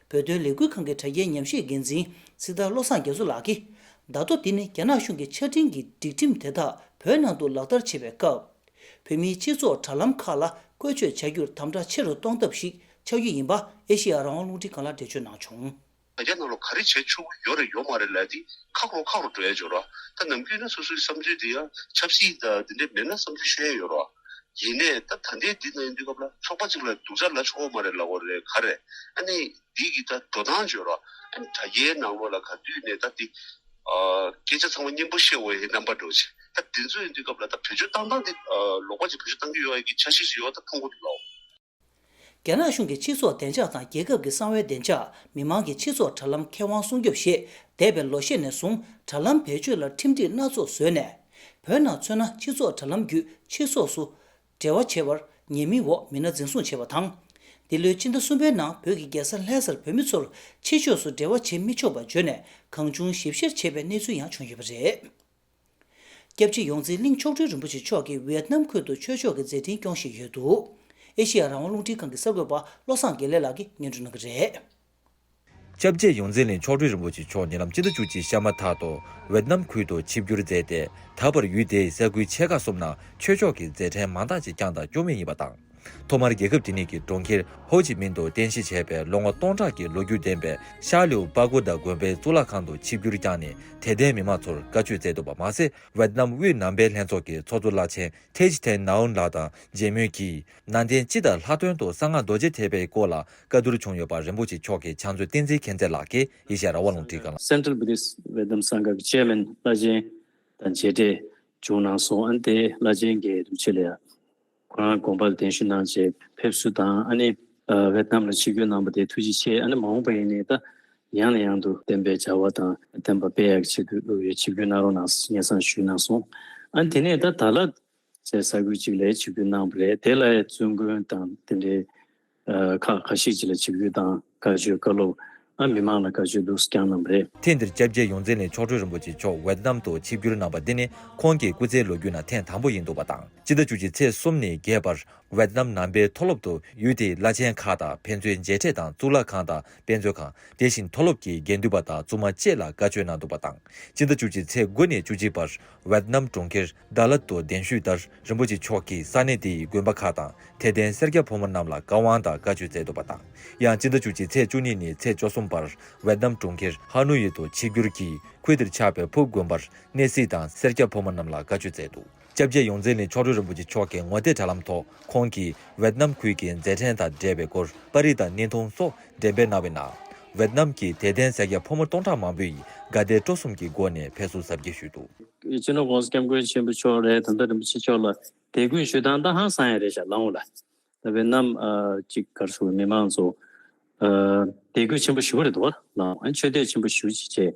བོད་དོན་ལས་འགུལ་ཁང་གི་དྲ་རྒྱའི་ཉམས་ཞིབ་འགན་འཛིན་སྲི་ཐར་བློ་བཟང་རྒྱ་མཚོ་ལགས་ཀྱིས། བརྡ་ཐོ་འདི་ནི་རྒྱ་ནག་གཞུང་གི་ཆ་འཕྲིན་གྱི་སྒྲིག་ཁྲིམས་དེ་དག་བོད་ནང་དུ་ལག་བསྟར་བྱེད་པའི་སྐབས། བོད་མིའི་སྤྱི་ཚོགས་དྲ་ལམ་ཁག་ལ་བཀོལ་སྤྱོད་བྱ་རྒྱུར་དམ་དྲག་ཆེ་རུ་གཏོང་ཐབས་ཤིག་ཆགས་རྒྱུ་ཡིན་པ་ཨེ་ཤེ་ཡ་རང་དབང་རླུང་འཕྲིན་ཁང་ལ་འགྲེལ་བརྗོད་གནང་བྱུང་། དྲ་རྒྱ་ནང་ལ་ག་རེ་བྱེད་ཆོག་གི་ཡོད་རེད་ཡོད་མ་རེད་ལབ་དེ་ཁག་རོ་ཁག་རོ་འགྲོ་ཡ་ཅིག་ཡོད་རེད། ད་ནམ་རྒྱུན་ན་སོ་སོའི་བསམ་ཚུལ་དེ་ཡང་ཆབ་སྲིད་དང་དེ་འདྲ་མེད་ན་བསམ་ཚུལ་བཤད་ཡ་ཡོད་རེད། ཡིན་ནའི་ད་ད་ལྟའི་འདི་ན་ཡིན་དུས་སྐབས་ལ་ཚོགས་པ་གཅིག་ལ་སྡུག་ཅག་ལབ་ཆོག་གི་མ་རེད་ལབ་དགོས་རེད་ག་རེ། ཨ་ནི་འདི་གི་ད་འགྲོ་སྟངས་ཅིག་ཡོད་རེད། ཨ་ནི་དྲ་རྒྱའི་ནང་ལོགས་ལ་ག་དུས་ནས་ད་འདི་ཨ་སྐད་ཆ་ཚང་མ་སྙན་པོ་བཤད་འོས་ཡའི་རྣམ་པ་འགྲོ་ཅིག་ད་འདི་ཚོ་ཡིན་དུས་སྐབས་ལ་ད་བེད་སྤྱོད་བཏང་སྟངས་འདི་ཨ་ལོག་པ་ཅིག་བེད་སྤྱོད་བཏང་གི་ཡོད་ཡ་གི་འཆར་གཞི་ཅིག་ཡོད་ད་མཐོང་གི་འདུག་ལགས། རྒྱ་ནག་གཞུང་གི་སྤྱི་ཚོགས་བདེ་འཇགས་དང་རྒྱལ་ཁབ་ཀྱི་གསང་བའི་བདེ་འཇགས། མི་མང་གི་སྤྱི་ཚོགས་དྲ་ལམ་ཁེ་དབང་སྲུང་སྐྱོབ་ཞེས་འདས་པའི་ལོ་ཤས་ནས་བཟུང་དྲ་ལམ་བེད་སྤྱོད་ལ་ཁྲིམས་སྒྲིག་སྣ་ཚོགས་བཟོས་ནས། བོད་ནང་མཚོན་ན་སྤྱི་ཚོགས་དྲ་ལམ་བརྒྱུད་ཕྱི་ཕྱོགས་སུ་འབྲེལ་བ་བྱེད་པར་ཉེས་མིང་འོག་མི་སྣ་འཛིན་བཟུང་བྱས་པ་དང་། འདི་ལོའི་ཕྱི་ཟླ་གསུམ་པའི་ནང་བོད་ཀྱི་རྒྱལ་ས་ལྷ་སར་བོད་མི་ཚོར་ཕྱི་ཕྱོགས་སུ་འབྲེལ་བ་བྱེད་མི་ཆོག་པ་བརྗོད་ནས་གང་བྱུང་ཞིབ་བཤེར་བྱས་པའི་གནས་ཚུལ་ཡང་བྱུང་ཡོད་པ་རེད། སྐྱབས་རྗེ་ཡོངས་འཛིན་གླིང་མཆོག་སྤྲུལ་རིན་པོ་ཆེ་མཆོག་གིས་ཝེད་ནམ་ཁུལ་དུ་ཆོས་ཕྱོགས་ཀྱི་མཛད་འཕྲིན་སྐྱོང་བཞིན་ཡོད་འདུག་ཨེ་ཤེ་ཡ་རང་དབང་རླུང་འཕྲིན་ཁང་གི་གསར་འགོད་པ་བློ་བཟང་དགེ་ལེགས་ལགས་ཀྱིས་སྙན་སྒྲོན་གནང་གི་རེད། སྐྱབས་རྗེ་ཡོངས་འཛིན་གླིང་མཆོག་སྤྲུལ་རིན་པོ་ཆེ་མཆོག་ཉེ་ལམ་སྤྱི་ཟླ་བཅུ་གཅིག་ཤར་མ་ཐག་ཏུ་ཝེད་ནམ་ཁུལ་དུ་ཆིབས་བསྒྱུར་མཛད་དེ། ད་བར་ཡུལ་དེའི་ས་ཁུལ་ཆེ་ཁག་གསུམ་ནང་ཆོས་ཕྱོགས་ཀྱི་མཛད་འཕྲིན་མང་དག་ཅིག་བསྐྱངས་དང་སྐྱོང་མུས་ཡིན་པ་དང་། ཐོག་མར་རྒྱལ་ཁབ་དེ་ཉིད་ཀྱི་གྲོང་ཁྱེར་ཧོ་ཅི་མིན་དུ་རྟེན་གཞི་བྱས་པའི་ལོ་ངོ་སྟོང་ཕྲག་གི་ལོ་རྒྱུས་ལྡན་པའི་ཤར་ལེའུ་པ་ཀོ་ད་དགོན་པའི་གཙུག་ལག་ཁང་དུ་ཆིབས་བསྒྱུར་བསྐྱངས་ནས་དད་ལྡན་མི་མང་ཚོར་བཀའ་ཆོས་སྩལ་འདུག་པ་མ་ཟད། ཝེད་ནམ་དབུས་ནང་པའི་ལྷན་ཚོགས་ཀྱི་ཚོགས་གཙོ་བླ་ཆེན་ཐེ་ཇི་ཐེན་ནའོན་ལགས་དང་མཇལ་མོལ་གྱིས། ནང་བསྟན་སྤྱི་དང་ལྷག་དོན་དུ་གསང་སྔགས་རྡོ་རྗེ་ཐེག་པའི་སྐོར་ལ་བཀའ་བསྡུར་བྱུང་ཡོད་པ་རིན་པོ་ཆེ་མཆོག་གི་ཕྱག་མཛོད་བསྟན་འཛིན་མཁྱེན་བརྩེ་ལགས་ཀྱིས་ཨེ་ཤེ་ཡ་རང་དབང་རླུང་འཕྲིན་ཁང་ལ། Central Buddhist Vedam Sangha གི་ཅེར་མེན་བླ་ཆེན་དང་མཇལ་འཕྲད་བྱུང་གནང་སོང་། ཨ་ནི་དེ་བླ་ཆེན་གྱིས་དུས་ཆེད་ལ་ཡ་ཁོ་རང་དགོངས་པ་ལ་གདན་ཞུ་གནང་བྱས་ཕེབས་བསུ་དང་། ཨ་ནི་ཝེད་ནམ་ལ་ཆིབས་བསྒྱུར་གནང་བ་དེ་ཐུགས་རྗེ་ཆེ། ཨ་ནི་མ་འོངས་པ་ཡིན་ནའི་ད་ཡང་ནས་ཡང་དུ་བསྟན་པའི་བྱ་བ་དང་བསྟན་པ་སྤེལ་ཡག་གི་ཆེད་དུ་ཆིབས་བསྒྱུར་གནང་རོགས་གནང་ཟེར་སྙན་སེང་ཞུས་གནང་སོང་། ཨ་ནི་དེ་ནས་ད་ད་ལ་ཟེར་ས་ཁུལ་གཅིག་ལ་ཆིབས་བསྒྱུར་གནང་བ་རེད། དེ་ལ་བཙུན་དགོན་དང་དེ་འདྲའི་ཁག་ཁ་ཤས་ཅིག་ལ་ཆིབས་བསྒྱུར་དང་བཀའ་ཆོས་བཀའ་སློབ་ ཨ་མི་མང་ལ་བཀའ་ཆོས་འདུག་སེ་བསྐྱངས་གནང་བ་རེད། ཐེངས་འདིར་སྐྱབས་རྗེ་ཡོངས་འཛིན་ལས་མཆོག་སྤྲུལ་རིན་པོ་ཆེ་མཆོག་ཝེད་ནམ་དུ་ཆིབས་བསྒྱུར་གནང་པ་འདི་ནི་ཁོང་གི་སྐུ་ཚེའི་ལོ་རྒྱུས་ནང་ཐེངས་དང་པོ་ཡིན་འདུག་པ་དང་། སྤྱི་ཟླ་བཅུ་གཅིག་ཚེས་གསུམ་ནས་བརྒྱད་བར་ཝེད་ནམ་ནང་པའི་མཐོ་སློབ་ཏུ་ཡུལ་དེའི་བླ་ཆེན་ཁག་དང་ཕན་ཚུན་མཇལ་འཕྲད་དང་གཙུག་ལག་ཁང་དང་དཔེ་མཛོད་ཁང་། དེ་བཞིན་མཐོ་སློབ་ཀྱི་དགེ་འདུན་པ་དང་བཙུན་མ་བཅས་ལ་བཀའ་ཆོས་གནང་འདུག་པ་དང་། སྤྱི་ཟླ་བཅུ་གཅིག་ཚེས་དགུ་ནས་བཅུ་གཅིག་བར་ཝེད་ནམ་གྲོང་ཁྱེར་ཌ་ལད་དུ་གདན་ཞུས་ལྟར་རིན་པོ་ཆེ་མཆོག་གིས་ས་གནས་དེའི་དགོན་པ་ཁག་དང་དད་ལྡན་སེར་སྐྱ་ཕོ་མོ་རྣམས་ལ་བཀའ་དབང་དང་བཀའ་ཆོས་སྩལ་འདུག་པ་དང་། ཡང་སྤྱི་ཟླ་བཅུ་གཅིག་ཚེས་བཅུ་གཉིས་ནས་ཚེས་བཅུ་གསུམ་བར་ཝེད་ནམ་གྲོང་ཁྱེར་ཧ་ནོ་ཡི་དུ་ཆིབས་བསྒྱུར་གྱིས་ཁུལ་དེར་ཆགས་པའི་ཕུག་དགོན་པར་གནས་གཟིགས་དང་སེར་སྐྱ་ཕོ་མོ་རྣམས་ལ་བཀའ་ཆོས་སྩལ་འདུག་སྐྱབས་རྗེ་ཡོངས་འཛིན་ལས་མཆོག་སྤྲུལ་རིན་པོ་ཆེ་མཆོག་གི་ངོ་དེབ་དྲ་ལམ་ཐོག་ཁོང་གིས་ཝེད་ནམ་ཁུལ་གྱི་མཛད་འཕྲིན་དང་འབྲེལ་བའི་སྐོར་པར་རིས་དང་བརྙན་ཐུང་སོགས་འགྲེམས་སྤེལ་གནང་བའི་ནང་། ཝེད་ནམ་གྱི་དད་ལྡན་སེར་སྐྱ་ཕོ་མོ་སྟོང་ཕྲག་མང་པོས་དགའ་དད་སྤྲོ་གསུམ་གྱི་སྒོ་ནས་ཕེབས་བསུ་གཟབ་རྒྱས་ཞུས་འདུག་སྤྱི་ནོར་༸གོང་ས་༸སྐྱབས་མགོན་ཆེན་པོ་མཆོག་རེད། ད་ལྟ་རིན་པོ་ཆེ་མཆོག་ལ་དད་གུས་ཞུ་སྟངས་ད་ཧང་སང་ཡ་རེད་ཤག་ལའང་ལ། ད་ཝེད་ནམ་ཨ་ཅིག་ག་རེ་ཟེར་དགོས། མི་མང་ཚོ་ཨ་དད་གུས་ཆེན་པོ་ཞུ་གི་རེད་འདུག་ལའང་ཨ་ཆོས་དད་ཆེན་པོ་ཞུ་ཅིག་བྱས།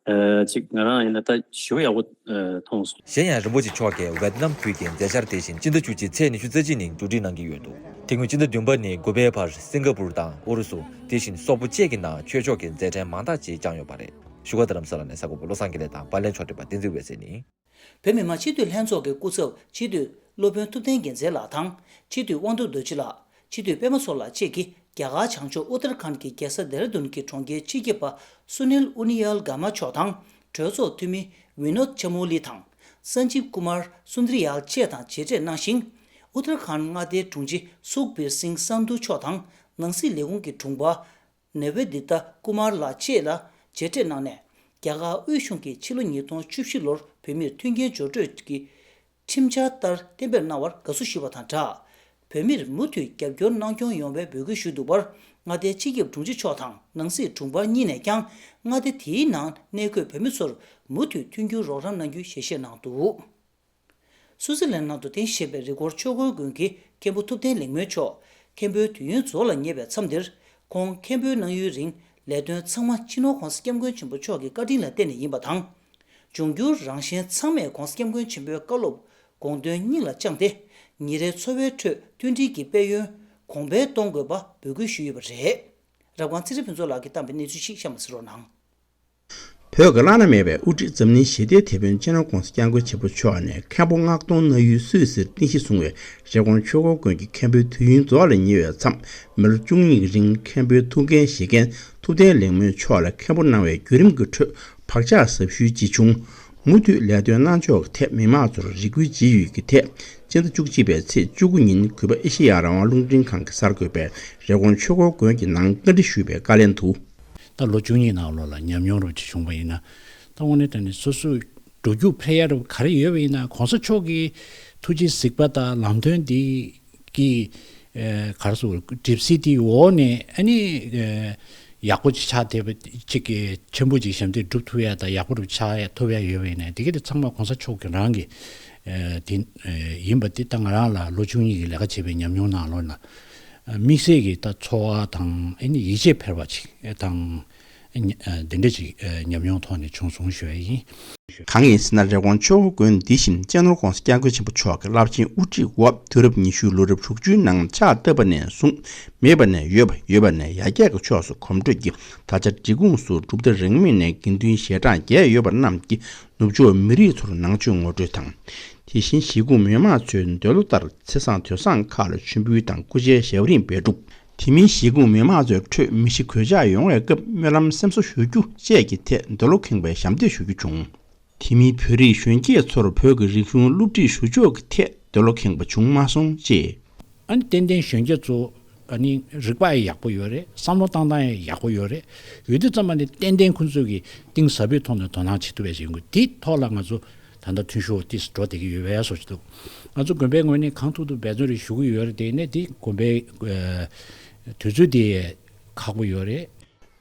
ཨ་ཅིག་ང་རང་ཡིན་ན་ད་ཞེ་པོ་ཡག་པོ་ཨ་མཐོང་སོང་། གཞན་ཡང་རིན་པོ་ཆེ་མཆོག་གིས་ཝེད་ནམ་ཁུལ་གྱི་མཛད་འཆར་དེ་བཞིན་སྤྱི་ཟླ་བཅུ་གཅིག་ཚེས་ཉི་ཤུ་རྩ་གཅིག་ཉིན་གྲ་སྒྲིག་གནང་གི་ཡོད་འདུག་དེ་སྔོན་སྤྱི་ཟླ་བདུན་པ་ནས་དགུ་པའི་བར་སིང་ག་པུར་དང་ཨུ་རུ་སུ། དེ་བཞིན་སོག་པོ་བཅས་ཀྱི་ནང་ཆོས་ཕྱོགས་ཀྱི་མཛད་འཕྲིན་མང་དག་ཅིག་བསྐྱངས་ཡོད་པ་རེད། བཞུགས་སྒར་རྡ་རམ་ས་ལ་ནས་གསར་འགོད་པ་བློ་བཟང་དགེ་ལེགས་དང་པར་ལེན་ཕྱོགས་སྒྲིག་པ་བསྟན་འཛིན་འོད་ཟེར་ནི། བོད་མི་མང་སྤྱི་འཐུས་ལྷན་ཚོགས་ཀྱི་སྐུ་ཚབ་སྤྱི་འཐུས་སློབ་དཔོན་ཐུབ་བསྟན་རྒྱལ་མཚན་ལགས་དང་། སྤྱི་འཐུས་དབང་འདུས་རྡོ་རྗེ་ལགས། སྤྱི་འཐུས་པད་མ་མཚོ་ལགས་བཅས་ཀྱིས་རྒྱ་གར་བྱང་ཕྱོགས་ཨུ་ཏར་ཁཱན་གྱི་རྒྱལ་ས་ལྡེ་ར་ལྡུན་གྱི་གྲོང་ཁྱེར་སྤྱི་ཁྱབ་པ་སུ་ནིལ་ཨུ་ནི་ཡལ་གྷར་མ་མཆོག་དང་། གྲོས་ཚོགས་འཐུས་མི་ཝི་ནོད་ཆ་མུ་ལི་དང་། སན་ཇིབ་ཀུ་མར་སུན་དར་ཡལ་བཅས་དང་མཇལ་འཕྲད་གནང་ཞིང་། ཨུ་ཏར་ཁཱན་མངའ་སྡེའི་དྲུང་ཆེ་སུག་བིར་སིང་སན་དྷུ་མཆོག་དང་། ནང་སྲིད་ལས་ཁུངས་ཀྱི་དྲུང་པ་ནེ་བེ་དི་ཏ་ཀུ་མར་ལགས་བཅས་ལ་མཇལ་འཕྲད་གནང་ནས། རྒྱ་གར་དབུས་གཞུང་གིས་ཕྱི་ལོ་ཉིས་སྟོང་བཅུ་བཞི་ལོར་བོད་མིར་མཐུན་རྐྱེན་སྦྱོར་སྤྲོད་ཀྱི་ཁྲིམས་འཆར་ལྟར་གཏན་འབེབས་གནང་བར་དགའ་བསུ་ཞུས་པ་དང་སྦྲགས། བོད་མིར་མུ་མཐུད་རྒྱབ་སྐྱོར་གནང་སྐྱོང་ཡོང་བའི་འབོད་སྐུལ་ཞུས་འདུག་པར། མངའ་སྡེའི་སྤྱི་ཁྱབ་དྲུང་ཆེ་མཆོག་དང་ནང་སྲིད་དྲུང་འཕར་གཉིས་ནས་ཀྱང་མངའ་སྡེ་དེའི་ནང་གནས་འཁོད་བོད་མི་ཚོར་མུ་མཐུད་མཐུན་འགྱུར་རོགས་རམ་གནང་རྒྱུའི་ཞལ་བཞེས་གནང་འདུག་སུའུ་ཙི་ལན་ནང་དུ་རྟེན་གཞི་བྱས་པའི་རི་སྐོར་ཆོས་འཁོར་དགོན་གྱི་མཁན་པོ་ཐུབ་བསྟན་ལེགས་སྨོན་མཆོག་མཁན་པོའི་དུས་ཡུན་རྫོགས་ལ་ཉེ་བའི་མཚམས་འདིར། ཁོང་མཁན་པོའི་གནང་ཡུན་རིང་ལས་དོན་ཚང་མ་སྤྱི་ནོར་༸གོང་ས་༸སྐྱབས་མགོན་ཆེན་པོ་མཆོག་གི་བཀའ་དྲིན་ལ་བརྟེན་ནས་ཡིན་པ་དང་། འབྱུང་འགྱུར་རང་གཞན་ཚང་མས་༸གོང་ས་༸སྐྱབས་མགོན་ཆེན་པོའི་བཀའ་སློབ་དགོངས་དོན་སྙིང་ལ་བཅངས་ཏེ། ཉིན་རེའི་འཚོ་བའི་ཁྲོད་མཐུན་སྒྲིལ་གྱི་དཔལ་ཡོན་གོང་འཕེལ་གཏོང་དགོས་པ་འབོད་སྐུལ་ཞུས་ཡོད་པ་རེད། རབ་དགའ་ཚེ་རིང་ཕུན་ཚོགས་ལགས་ཀྱིས་བཏང་བའི་གནས་ཚུལ་ཞིག་གཤམ་ལ་གསན་རོགས་གནང་། བོད་ཀྱི་བླ་ན་མེད་པའི་དབུ་ཁྲིད་འཛམ་གླིང་ཞི་བདེའི་དེད་དཔོན་སྤྱི་ནོར་༸གོང་ས་༸སྐྱབས་མགོན་ཆེན་པོ་མཆོག་ནས་མཁན་པོ་སྔགས་གདོང་གནང་ཡུལ་སུད་སིར་རྟེན་གཞི་བཟུང་བའི་རི་ཀོན་ཆོས་འཁོར་དགོན་གྱི་མཁན་པོའི་དུས་ཡུན་རྫོགས་ལ་ཉེ་བའི་མཚམས། མི་ལོ་བཅུ་གཉིས་ཀྱི་རིང་མཁན་པོའི་ཐུགས་འགན་བཞེས་མཁན་ཐུབ་བསྟན་ལེགས་སྨོན་མཆོག་ལ་མཁན་པོ་གནང་བའི་བརྒྱུད་རིམ་གྱི་ཁྲོད་བག་ཆགས་ཟབ་ཞུའི་རྗེས་བྱུང་། མུ་མཐུད་ལས་དོན་གནང་ཕྱོགས་ཀྱི་ཐད་མི་མང་ཚོར་རེ་སྐུལ་བྱེད་ཡུལ་གྱི་ཐད། སྤྱི་ཟླ་བཅུ་གཅིག་པའི་ཚེས་བཅུ་དགུ་ཉིན་གུས་པ་ཨེ་ཤེ་ཡ་རང་དབང་རླུང་འཕྲིན་ཁང་གིས་གསར་འགོད་པའི་རི་ཀོན་ཆོས་འཁོར་དགོན་གྱི་ནང་བཀའ་འདྲི་ཞུས་པའི་བཀའ་ལན་དུ། ད་ལོ་བཅུ་གཉིས་ནང་ལོགས་ལ་ཉམས་མྱོང་རབ་ཅིག་བྱུང་བ་ཡིན་ན། ད་དངོས་གནས་དྲང་གནས་སོ་སོའི་འགྲོ་རྒྱུག་འཕེར་ཡ་རབ་ག་རེ་ཡོད་པ་ཡིན་ན་༸གོང་ས་མཆོག་གི་ཐུགས་རྗེ་གཟིགས་པ་དང་ལམ་སྟོན་འདི་གི་ཨེ་ག་རེ་ཟེར་གྲིབ་བསིལ་དེའི་འོག་ནས་ཨ་ནི་ཨེ་ཡག་པོ་ཅིག་ཆགས་བསྡད་པ་ཅིག་གི་ཆེན་པོ་ཅིག་ཞབས་འདེགས་སྒྲུབ་ཐུབ་ཡ་དང་ཡག་པོ་རབ་ཆགས་ཡ་ཐུབ་ཡ་ཡོད་པ་ཡིན་ན་དེ་ག་དེ་ཚང་མ་༸གོང་ས་མཆོག་གི་རང་གི་ཨེ་དེ་ཨེ་ཡིན་པ་དེ་ད་ང་རང་ལ་ལོ་བཅུ་གཉིས་ཀྱི་ལས་ཀ་བྱས་པའི་ཉམས་མྱོང་ནང་ལོགས་ལ། དམིགས་བསལ་གྱི་ད་ཚོར་བ་དང་ཨ་ནི་ཡིད་ཆེས་འཕེར་བ་ཅིག་དང་། འདི་འདྲ་ཅིག་ཉམས་མྱོང་ཐོག་ནས་བྱུང་སོང་ཞུ་ཡ་ཡིན། གང་ཡིན་ཟེར་ན་རི་ཀོན་ཆོས་འཁོར་དགོན་འདི་བཞིན་སྤྱི་ནོར་༸གོང་ས་༸སྐྱབས་མགོན་ཆེན་པོ་མཆོག་གི་རླབས་ཆེན་དབུ་ཁྲིད་འོག་དུས་རབས་ཉི་ཤུའི་ལོ་རབས་དྲུག་ཅུའི་ནང་ཕྱག་བཏབ་པ་ནས་བཟུང་མེད་པ་ནས་ཡོད་པ་ཡོད་པ་ནས་ཡར་རྒྱས་ཀྱི་ཕྱོགས་སུ་གོམ་བགྲོད་ཀྱིས་ད་ཆ་འབྲི་གུང་སུ་གྲུབ་མཐའ་རིས་མེད་ནས་དགེ་འདུན་ཞལ་གྲངས་བརྒྱད་ཡོད་པ་རྣམས་ཀྱིས། ནུབ་ཕྱོགས་མི་རིགས་ཚོར་ནང་ཆོས་ངོ་སྤྲོད་དང་། དེ་བཞིན་གཞིས་ཁོངས་མི་མང་ཚོའི་འདོད་བློ་ལྟར་ཚེས་བཟང་དུས་བཟང་ཁག་ལ་མཆོད་འབུལ་དང་སྐུ་ཕྱྭའི་ཞབས་རིམ་སྤེལ་གྲུབ། དེ་མིན་གཞིས་ཁོངས་མི་མང་ཚོའི་ཁྲོད་མི་ཤི་གོད་ཆག་ཡོང་བའི་སྐབས་སྨོན་ལམ་སེམས་གསོ་ཞུ་རྒྱུ་བཅས་ཀྱི་ཐད་འདོད་བློ་ཁེངས་པའི་ཞབས་འདེགས་ཞུ་རྒྱུ་བྱུང་། དེ་མིན་བོད་རིགས་གཞོན་སྐྱེས་ཚོར་བོད་ཀྱི་རིག་གཞུང་སློབ་ཁྲིད་ཞུ་ཕྱོགས་ཀྱི་ཐད་འདོད་བློ་ཁེངས་པ་བྱུང་མ་སོང་ཅེས། ཨ་ནི་ཏན་ཏན་གཞོན་སྐྱེས་ཚོ་ཨ་ནི་རིག་པ་ཡང་ཡག་པོ་ཡོད་རེད། བསམ་བློ་བཏང་སྟངས་ཡང་ཡག་པོ་ཡོད་རེད། ཡོད་དུས་ཙམ་པ་ནི་ཏན་ཏན་ཁོང་ཚོས་ཀྱི་གཏིང་ཟབ་པོའི་ཐོག་ནས་དོ་སྣང་བྱེད་ཐུབ་པའི་བྱེད་དགོས། དེའི་ཐོག་ལ་ང་ཚོ་ད་ལྟ་མཐུན་ཤོག་ཏིས་འགྲོ་བསྡད་ཀྱི་ཡོད་པའི་བཟོ་ཞིག་འདུག་ང་ཚོ་དགོན་པའི་ངོས་ནས་གང་ཐུབ་ཐུབ་འབད་བརྩོན་རེ་ཞུ་གི་ཡོད་རེད། དེ་ནས་དེ་དགོན་པའི་ཨ་དུས་ཚོད་དེ་ཁག་པོ་ཡོད་རེད།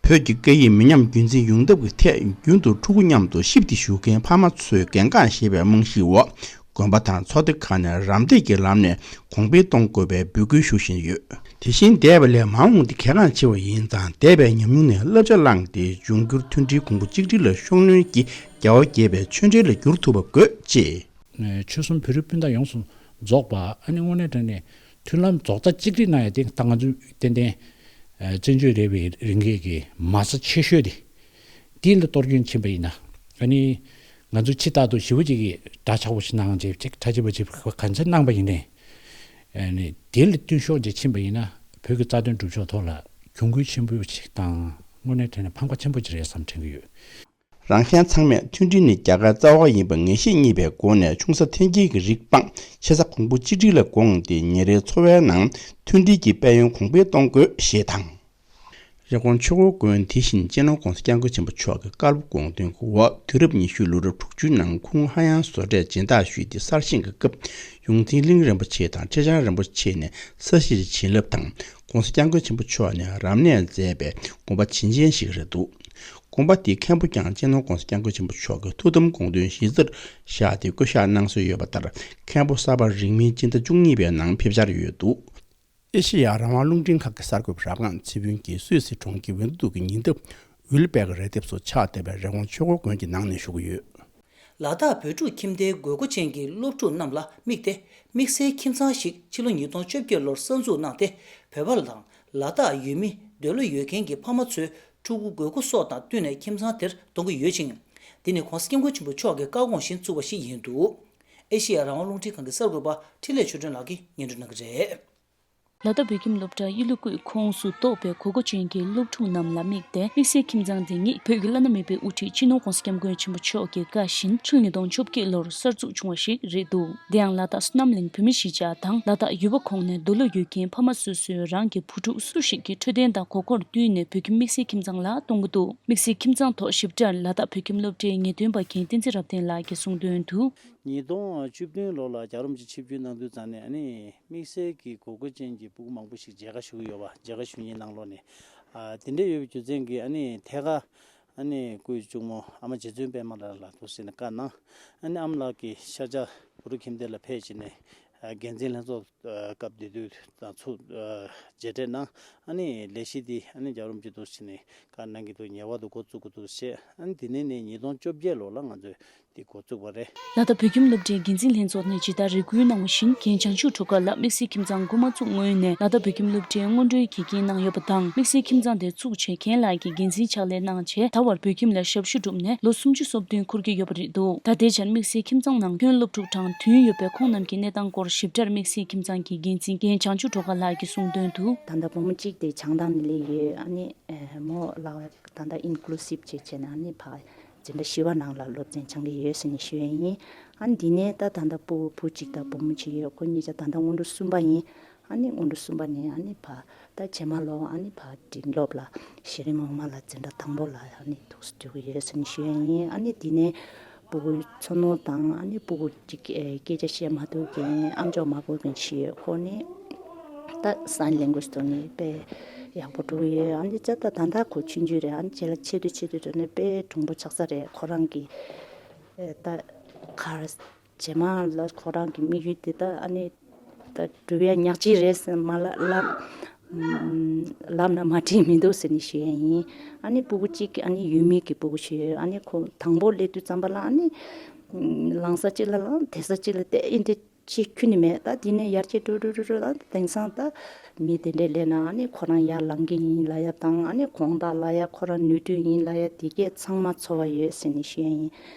བོད་ཀྱི་སྐད་ཡིག་མི་ཉམས་རྒྱུན་འཛིན་ཡོང་ཐབས་ཀྱི་ཐད་རྒྱུན་དུ་ཕྲུ་གུ་མཉམ་དུ་གཤིབ་སྟེ་བཞུགས་མཁན་ཕ་མ་ཚོས་གལ་འགངས་བཞེས་པའི་རྨང་གཞིའི་འོག་དགོན་པ་དང་ཚོགས་སྡེ་ཁག་ནས་རམ་འདེགས་ཀྱི་ལམ་ནས་གོང་འཕེལ་གཏོང་དགོས་པའི་འབོད་སྐུལ་ཞུ་བཞིན་ཡོད། དེ་བཞིན་འདས་པ་ལས་མ་འོངས་དེ་གལ་འགངས་ཆེ་བ་ཡིན་ཙང་འདས་པའི་ཉམས་མྱོང་ནས་བསླབ་བྱ་བླངས་ཏེ་འབྱུང་འགྱུར་མཐུན་སྒྲིལ་གོང་བུ་གཅིག་སྒྲིལ་ལ་ཤུགས་སྣོན་གྱིས་རྒྱལ་བ་དགྱེས་པའི་ཆོས་འབྲེལ་ལ་འགྱུར་ཐུབ་པ་དགོས་ཅེས། ཆོལ་གསུམ་བོད་རིགས་སྤུན་ཟླ་ཡོངས་སུ་རྫོགས་པ་ཨ་ནི་དངོས་གནས་དྲང་གནས་མཐུན་ལམ་རྫོགས་མཐའ་གཅིག་སྒྲིལ་གནང་ཡ་དེ་ད་ང་ཚོས་ཏན་ཏན་ ཨ་བཙན་བྱོལ་རེད་པའི་རིང་གི་གི་མ་རྩ་ཆེ་ཤོས་དེ་དེ་ལ་གཏོར་སྐྱོན་ཕྱིན་པ་ཡིན་ན། ཨ་ནི་ང་ཚོ་ཕྱི་ལྟར་དུ་ཞི་བ་གཅིག་གིས་འདྲ་ཆགས་པོ་ཞིག་གནང་རྗེས་ཅིག་ཁྲ་ཆེ་བ་ཅིག་ག་ཚོད་གནང་པ་ཡིན་ནའི། ཨ་ནི་དེ་ལ་བསྟུན་ཤོག་ཅིག་ཕྱིན་པ་ཡིན་ན་བོད་ཀྱི་རྩ་དོན་སྒྲུབ་ཕྱོགས་ཐོག་ལ་གྱོང་གུད་ཆེན་པོ་ཞིག་དང་དངོས་གནས་དྲན་ནས་ཕམ་ཁ་ཆེན་པོ་ཅིག་རེད་བསམ་དྲན་གྱི་ཡོད། རང་གཞན་ཚང་མས་མཐུན་སྒྲིལ་ནི་རྒྱ་གར་རྩ་བ་ཡིན་པ་ངེས་ཤེས་རྙེད་པའི་སྒོ་ནས་ཆུང་ས་འཐེན་འཁྱེར་གྱི་རིགས་སྤངས། ཆེ་ས་གོང་བུ་གཅིག་སྒྲིལ་ལ་དགོངས་ཏེ་ཉིན་རེའི་འཚོ་བའི་ནང་མཐུན་སྒྲིལ་གྱི་དཔལ་ཡོན་གོང་འཕེལ་གཏོང་དགོས་ཞེས་དང་། རི་ཀོན་ཆོས་འཁོར་དགོན། དེ་བཞིན་སྤྱི་ནོར་༸གོང་ས་༸སྐྱབས་མགོན་ཆེན་པོ་མཆོག་གི་བཀའ་སློབ་དགོངས་དོན་གྱི་འོག་དུས་རབས་ཉི་ཤུའི་ལོ་རབས་དྲུག་ཅུའི་ནང་ཁུངས་ཧ་ཡང་བཟོ་གྲྭས་སྦྱིན་བདག་ཞུས་ཏེ་གསར་བཞེངས་ཀྱི་སྐབས་ཡོངས་འཛིན་གླིང་རིན་པོ་ཆེ་དང་ཁྲི་བྱང་རིན་པོ་ཆེ་ནས་ས་གཞིར་བྱིན་རླབས་དང་༸གོང་ས་༸སྐྱབས་མགོན་ཆེན་པོ་མཆོག་ནས་རབ་གནས་མཛད་པའི་དགོན་པ་བྱིན་ཅན་ཞིག་རེད་འདུག་དགོན་པ་དེའི་མཁན་པོ་ཀྱང་སྤྱི་ནོར་༸གོང་ས་༸སྐྱབས་མགོན་ཆེན་པོ་མཆོག་གི་ཐུགས་དམ་དགོངས་དོན་གཞི་རྩར་བཞག་སྟེ་བསྐོ་བཞག་གནང་སྲོལ་ཡོད་པ་ལྟར། མཁན་པོ་གསར་པ་རིང་མིན་སྤྱི་ཟླ་བཅུ་གཉིས་པའི་ནང་ཕེབས་འཆར་ཡོད་འདུག་ཨེ་ཤེ་ཡ་རང་དབང་རླུང་འཕྲིན་ཁང་གི་གསར་འགོད་པ་རབ་སྒང་ཚེ་ཕུན་གྱིས་སུད་སི་གྲོང་ཁྱེར་ཝིན་ཏུ་གི་ཉེ་འདབས་ཝིལ་པེག་རི་ལྡེབས་སུ་ཕྱག་བཏབ་པའི་རི་ཀོན་ཆོས་འཁོར་དགོན་གྱི་ནང་ནས་ཞུ་གི་ཡོད། ལ་དྭགས་བོད་ཕྲུག་ཁྱིམ་སྡེའི་དགོས་མཁོ་ཅན་གྱི་སློབ་ཕྲུག་རྣམས་ལ་དམིགས་ཏེ། དམིགས་བསལ་ཁྱིམ་ཚང་ཞིག་ཕྱི་ལོ་ཉིས་སྟོང་བཅོ་བརྒྱད་ལོར་གསར་འཛུགས་གནང་སྟེ། བོད་པ་དང་ལ་དྭགས་ཡུལ་མི་འདོད་བློ་ཡོད་མཁན་གྱི་ཕ་མ་ཚོའི་ཕྲུ་གུ་དགོས་མཁོ་སོགས་དང་བསྟུན་ནས་ཁྱིམ་ཚང་དེར་གཏོང་གི་ཡོད་ཅིང་། འདི་ནི་༸གོང་ས་༸སྐྱབས་མགོན་ཆེན་པོ་མཆོག་གི་བཀའ་དགོངས་བཞིན་བཙུགས་པ་ཞིག་ཡིན་འདུག་ཨེ་ཤེ་ཡ་རང་དབང་རླུང་འཕྲིན་ཁང་གི་གསར་འགོད་པ་འཕྲིན་ལས་ཆོས་སྒྲོན་ལགས་ཀྱིས་སྙན་སྒྲོན་གནང་གི་རེད། ལ་དྭགས་བོད་ཁྱིམ་སློབ་གྲྭ་ཨི་ལུ་ཀུའི་ཁོངས་སུ་གཏོགས་པའི་དགོས་མཁོ་ཅན་གྱི་སློབ་ཕྲུག་རྣམས་ལ་དམིགས་ཏེ། དམིགས་བསལ་ཁྱིམ་ཚང་འདི་ཉིད་བོད་ཀྱི་བླ་ན་མེད་པའི་དབུ་ཁྲིད་སྤྱི་ནོར་༸གོང་ས་༸སྐྱབས་མགོན་ཆེན་པོ་མཆོག་གི་བཀའ་བཞིན་ཕྱི་ལོ་ཉིས་སྟོང་བཅོ་བརྒྱད་ལོར་གསར་འཛུགས་བྱུང་བ་ཞིག་རེད་འདུག་དེ་ཡང་ལ་དྭགས་བསོད་ནམས་གླིང་བོད་མི་གཞིས་ཆགས་དང་ལ་དྭགས་ཡུལ་པ་ཁོངས་ནས་འདོད་བློ་ཡོད་མཁན་ཕ་མ་སོ་སོས་རང་གི་བུ་ཕྲུག་སུ་ཞིག་གི་འཕྲོད་བསྟེན་དང་དགོས་མཁོར་བསྟུན་ནས་བོད་ཁྱིམ་དམིགས་བསལ་ཁྱིམ་ཚང་ལ་གཏོང་གི་འདུག་དམིགས་བསལ་ཁྱིམ་ཚང་ཐོག་ཞིབ་ཕྲར་ལ་དྭགས་བོད་ཁྱིམ་སློབ་གྲྭའི་ངེས་སྟོན་པ་མཁན་བསྟན་འཛིན་རབ་བརྟན་ལགས་ཀྱིས་གསུངས་དོན་དུ། ཉིས་སྟོང་བཅུ་བདུན་ལོ་ལ་རྒྱལ་བ་རིན་པོ་ཆེ་ཆིབས་བསྒྱུར་གནང་དུས་ཙམ་ནས་ཨ་ནི་དམིགས་བསལ་གྱི་དགོས་མཁོ་ཅན་གྱི་སྤུ་གུ་མང་པོ་ཞིག་མཇལ་ཁ་ཞུ་གི་ཡོད་པ། མཇལ་ཁ་ཞུ་མཁན་ནང་ལོགས་ནས། ཨ་དེ་འདྲ་ཡོད་པའི་རྒྱུ་མཚན་གྱིས་ཨ་ནི་ཐད་ཀར་ཨ་ནི་སྐུའི་གཅུང་མོ་ཨ་མ་རྗེ་བཙུན་པད་མ་ལགས་ལ་འདུག་ཟེར་ནས་བཀའ་གནང་། ཨ་ནི་ཨ་མ་ལགས་ཀྱིས་ཤར་བྱ་བུ་རུ་ཁྱིམ་སྡེ་ལ་ཕེབས་བྱས་ནས། ཨ་འགན་འཛིན་ལྷན་ཚོགས་ཨ་སྐབས་དེ་དུས་དང་ཚུགས་ཨ་མཇལ་འཕྲད་གནང་། ཨ་ནི་ལས་གཞི་འདི་ཨ་ནི་རྒྱལ་བ་རིན་པོ་ཆེ་འདུག་ཟེར་ནས་བཀའ་གནང་གི་འདུག་ངེས་པར་དུ་འགོ་བཙུགས་དགོས་འདུག་ཟེར། ཨ་ནི་དེ་ནས་ནས་ཉིས་སྟོང་བཅོ་བརྒྱད་ལོ་ལ་ང་ཚོས་འདི་འགོ་བཙུགས་པ་རེད། ལ་དྭགས་བོད་ཁྱིམ་སློབ་གྲྭའི་འགན་འཛིན་ལྷན་ཚོགས་ནས་ཇི་ལྟར་རེ་སྐུལ་གནང་བ་བཞིན། རྒན་བྱང་ཆུབ་སྒྲོལ་དཀར་ལགས་དམིགས་བསལ་ཁྱིམ་ཚང་འགོ་མ་བཙུགས་སྔོན་ནས་ལ་དྭགས་བོད་ཁྱིམ་སློབ་གྲྭའི་སྔོན་འགྲོའི་དགེ་རྒན་གནང་ཡོད་པ་དང་། དམིགས་བསལ་ཁྱིམ་ཚང་དེ་བཙུགས་རྗེས་རྒན་ལགས་ཀྱིས་འགན་འཛིན་ཕྱག་ལས་གནང་རྗེས། ད་བར་བོད་ཁྱིམ་ལ་ཞབས་ཞུ་བསྒྲུབས་ནས་ལོ་སུམ་ཅུ་སོ་བདུན་འཁོར་གྱི་ཡོད་པ་རེད་འདུག་ད་ལྟའི་ཆར་དམིགས་བསལ་ཁྱིམ་ཚང་ནང་ཁྱོན་སློབ་ཕྲུག་གྲངས་བདུན་ཡོད་པས། ཁོང་རྣམས་ཀྱི་གནས་སྟངས་སྐོར་ཞིབ་ཕྲར་དམིགས་བསལ་ཁྱིམ་ཚང་གི་འགན་འཛིན་རྒན་བྱང་ཆུབ་སྒྲོལ་དཀར་ལགས་ཀྱིས་གསུངས་དོན་དུ། ད་ལྟ་བུ་མོ་གཅིག་དེ་བྱང་ཐང་ནས་སླེབས་ཡོད། ཨ་ནི་མོ་ལ་ད་ལྟ་ཨིན་ཀུ་ལུ་སིབ་བྱས་བྱས་ནས་ཨ་ནི་ཕ། འཛིན་གྲྭ་བཞི་པ་ནང་ལ་སློབ་ཚན་སྦྱང་གི་ཡོད་ཟེར་ནས་ཞུ་ཡ་ཡིན། ཨ་ནི་འདི་ནས་ད་ད་ལྟ་སྤུ་གུ་བུ་གཅིག་དང་བུ་མོ་གཅིག་ཡོད། ཁོ་གཉིས་ཆ་ད་ལྟ་སྔོན་འགྲོ་གསུམ་པ་ཡིན། ཨ་ནི་སྔོན་འགྲོ་གསུམ་པ་ནས་ཨ་ནི་ཕ་ད་རྗེས་མ་ལོ་ཨ་ནི་ཕ་མགྲིན་སློབ་ལ་གཞི་རིམ་འོག་མ་ལ་འཛིན་གྲྭ་དང་པོ་ལ་ཨ་ནི་ཐུགས་སུ་འདུག་གི་ཡོད་ཟེར་ནས་ཞུ་ཡ་ཡིན། ཨ་ནི་འདི་ནས་སྤུ་གུ་ཚོ་ནོར་དང་ཨ་ནི་སྤུ་གུ་གཅིག་སྐད་ཆ་བཤད་མ་ཐུབ་མཁན་ཨམ་ཅོག་མ་གོ་མཁན་ཞིག་ཡོད། ཁོ་ནི། ད་སའིན་ལེང་གུ་ཨེཇ་ཐོག་ནས་དཔེ་ཡག་པོ་འགྲོ་གི་ཡོད། ཨ་ནི་ཅ་ད་ད་ལྟ་ཁོ་ཆུང་ཆུང་རེད། ཨ་ནི་རྗེས་ལ་ཆེ་དུས་ཆེ་དུས་འགྲོ་ནས་དཔེ་གྲུང་པོ་ཆགས་ས་རེད། ཁོ་རང་གི་ཨེ་ད་གར་རྗེས་མ་ལ་ཁོ་རང་གི་དམིགས་ཡུལ་དེ་ད་ཨ་ནི་ད་སྒྲུབ་ཡ་ཉག་གཅིག་རེད་ཟེར་མ་ལ་ལབ་ལབ་ན་མ་འགྲིག་མི་འདུག་ཟེར་ནས་ཞུ་ཡ་ཡིན། ཨ་ནི་སྤུ་གུ་གཅིག་ཨ་ནི་ཡུལ་མི་གི་སྤུ་གུ་ཞིག་ཡོད། ཨ་ནི་ཁོ་དང་པོ་སླེབས་དུས་ཙམ་པ་ལ་ཨ་ནི་ལངས་ས་གཅིག་ལ་ལངས་བསྡད་ས་གཅིག་ལ་བསྡད་ཨེ་འདྲ། ཅིག་ཁྱོན་ནས་མེད། ད་དེ་ནས་ཡར་རྒྱས་འགྲོ་འགྲོ་འགྲོ་འགྲོ་ད་དེང་སང་ད་མི་དེ་འདྲས་སླེབས་ན་ཨ་ནི་ཁོ་རང་ཡར་ལངས་ཀྱི་ཡིན་ལབ་ཡ་དང་། ཨ་ནི་དགོངས་དག་ལབ་ཡ། ཁོ་རང་ནུས་མཐུ་ཡིན་ལབ་ཡ་དེ་གས་ཚང་མ་ཚོར་བ་ཡོད་ཟེར་ནས་ཞུ་ཡ་ཡིན།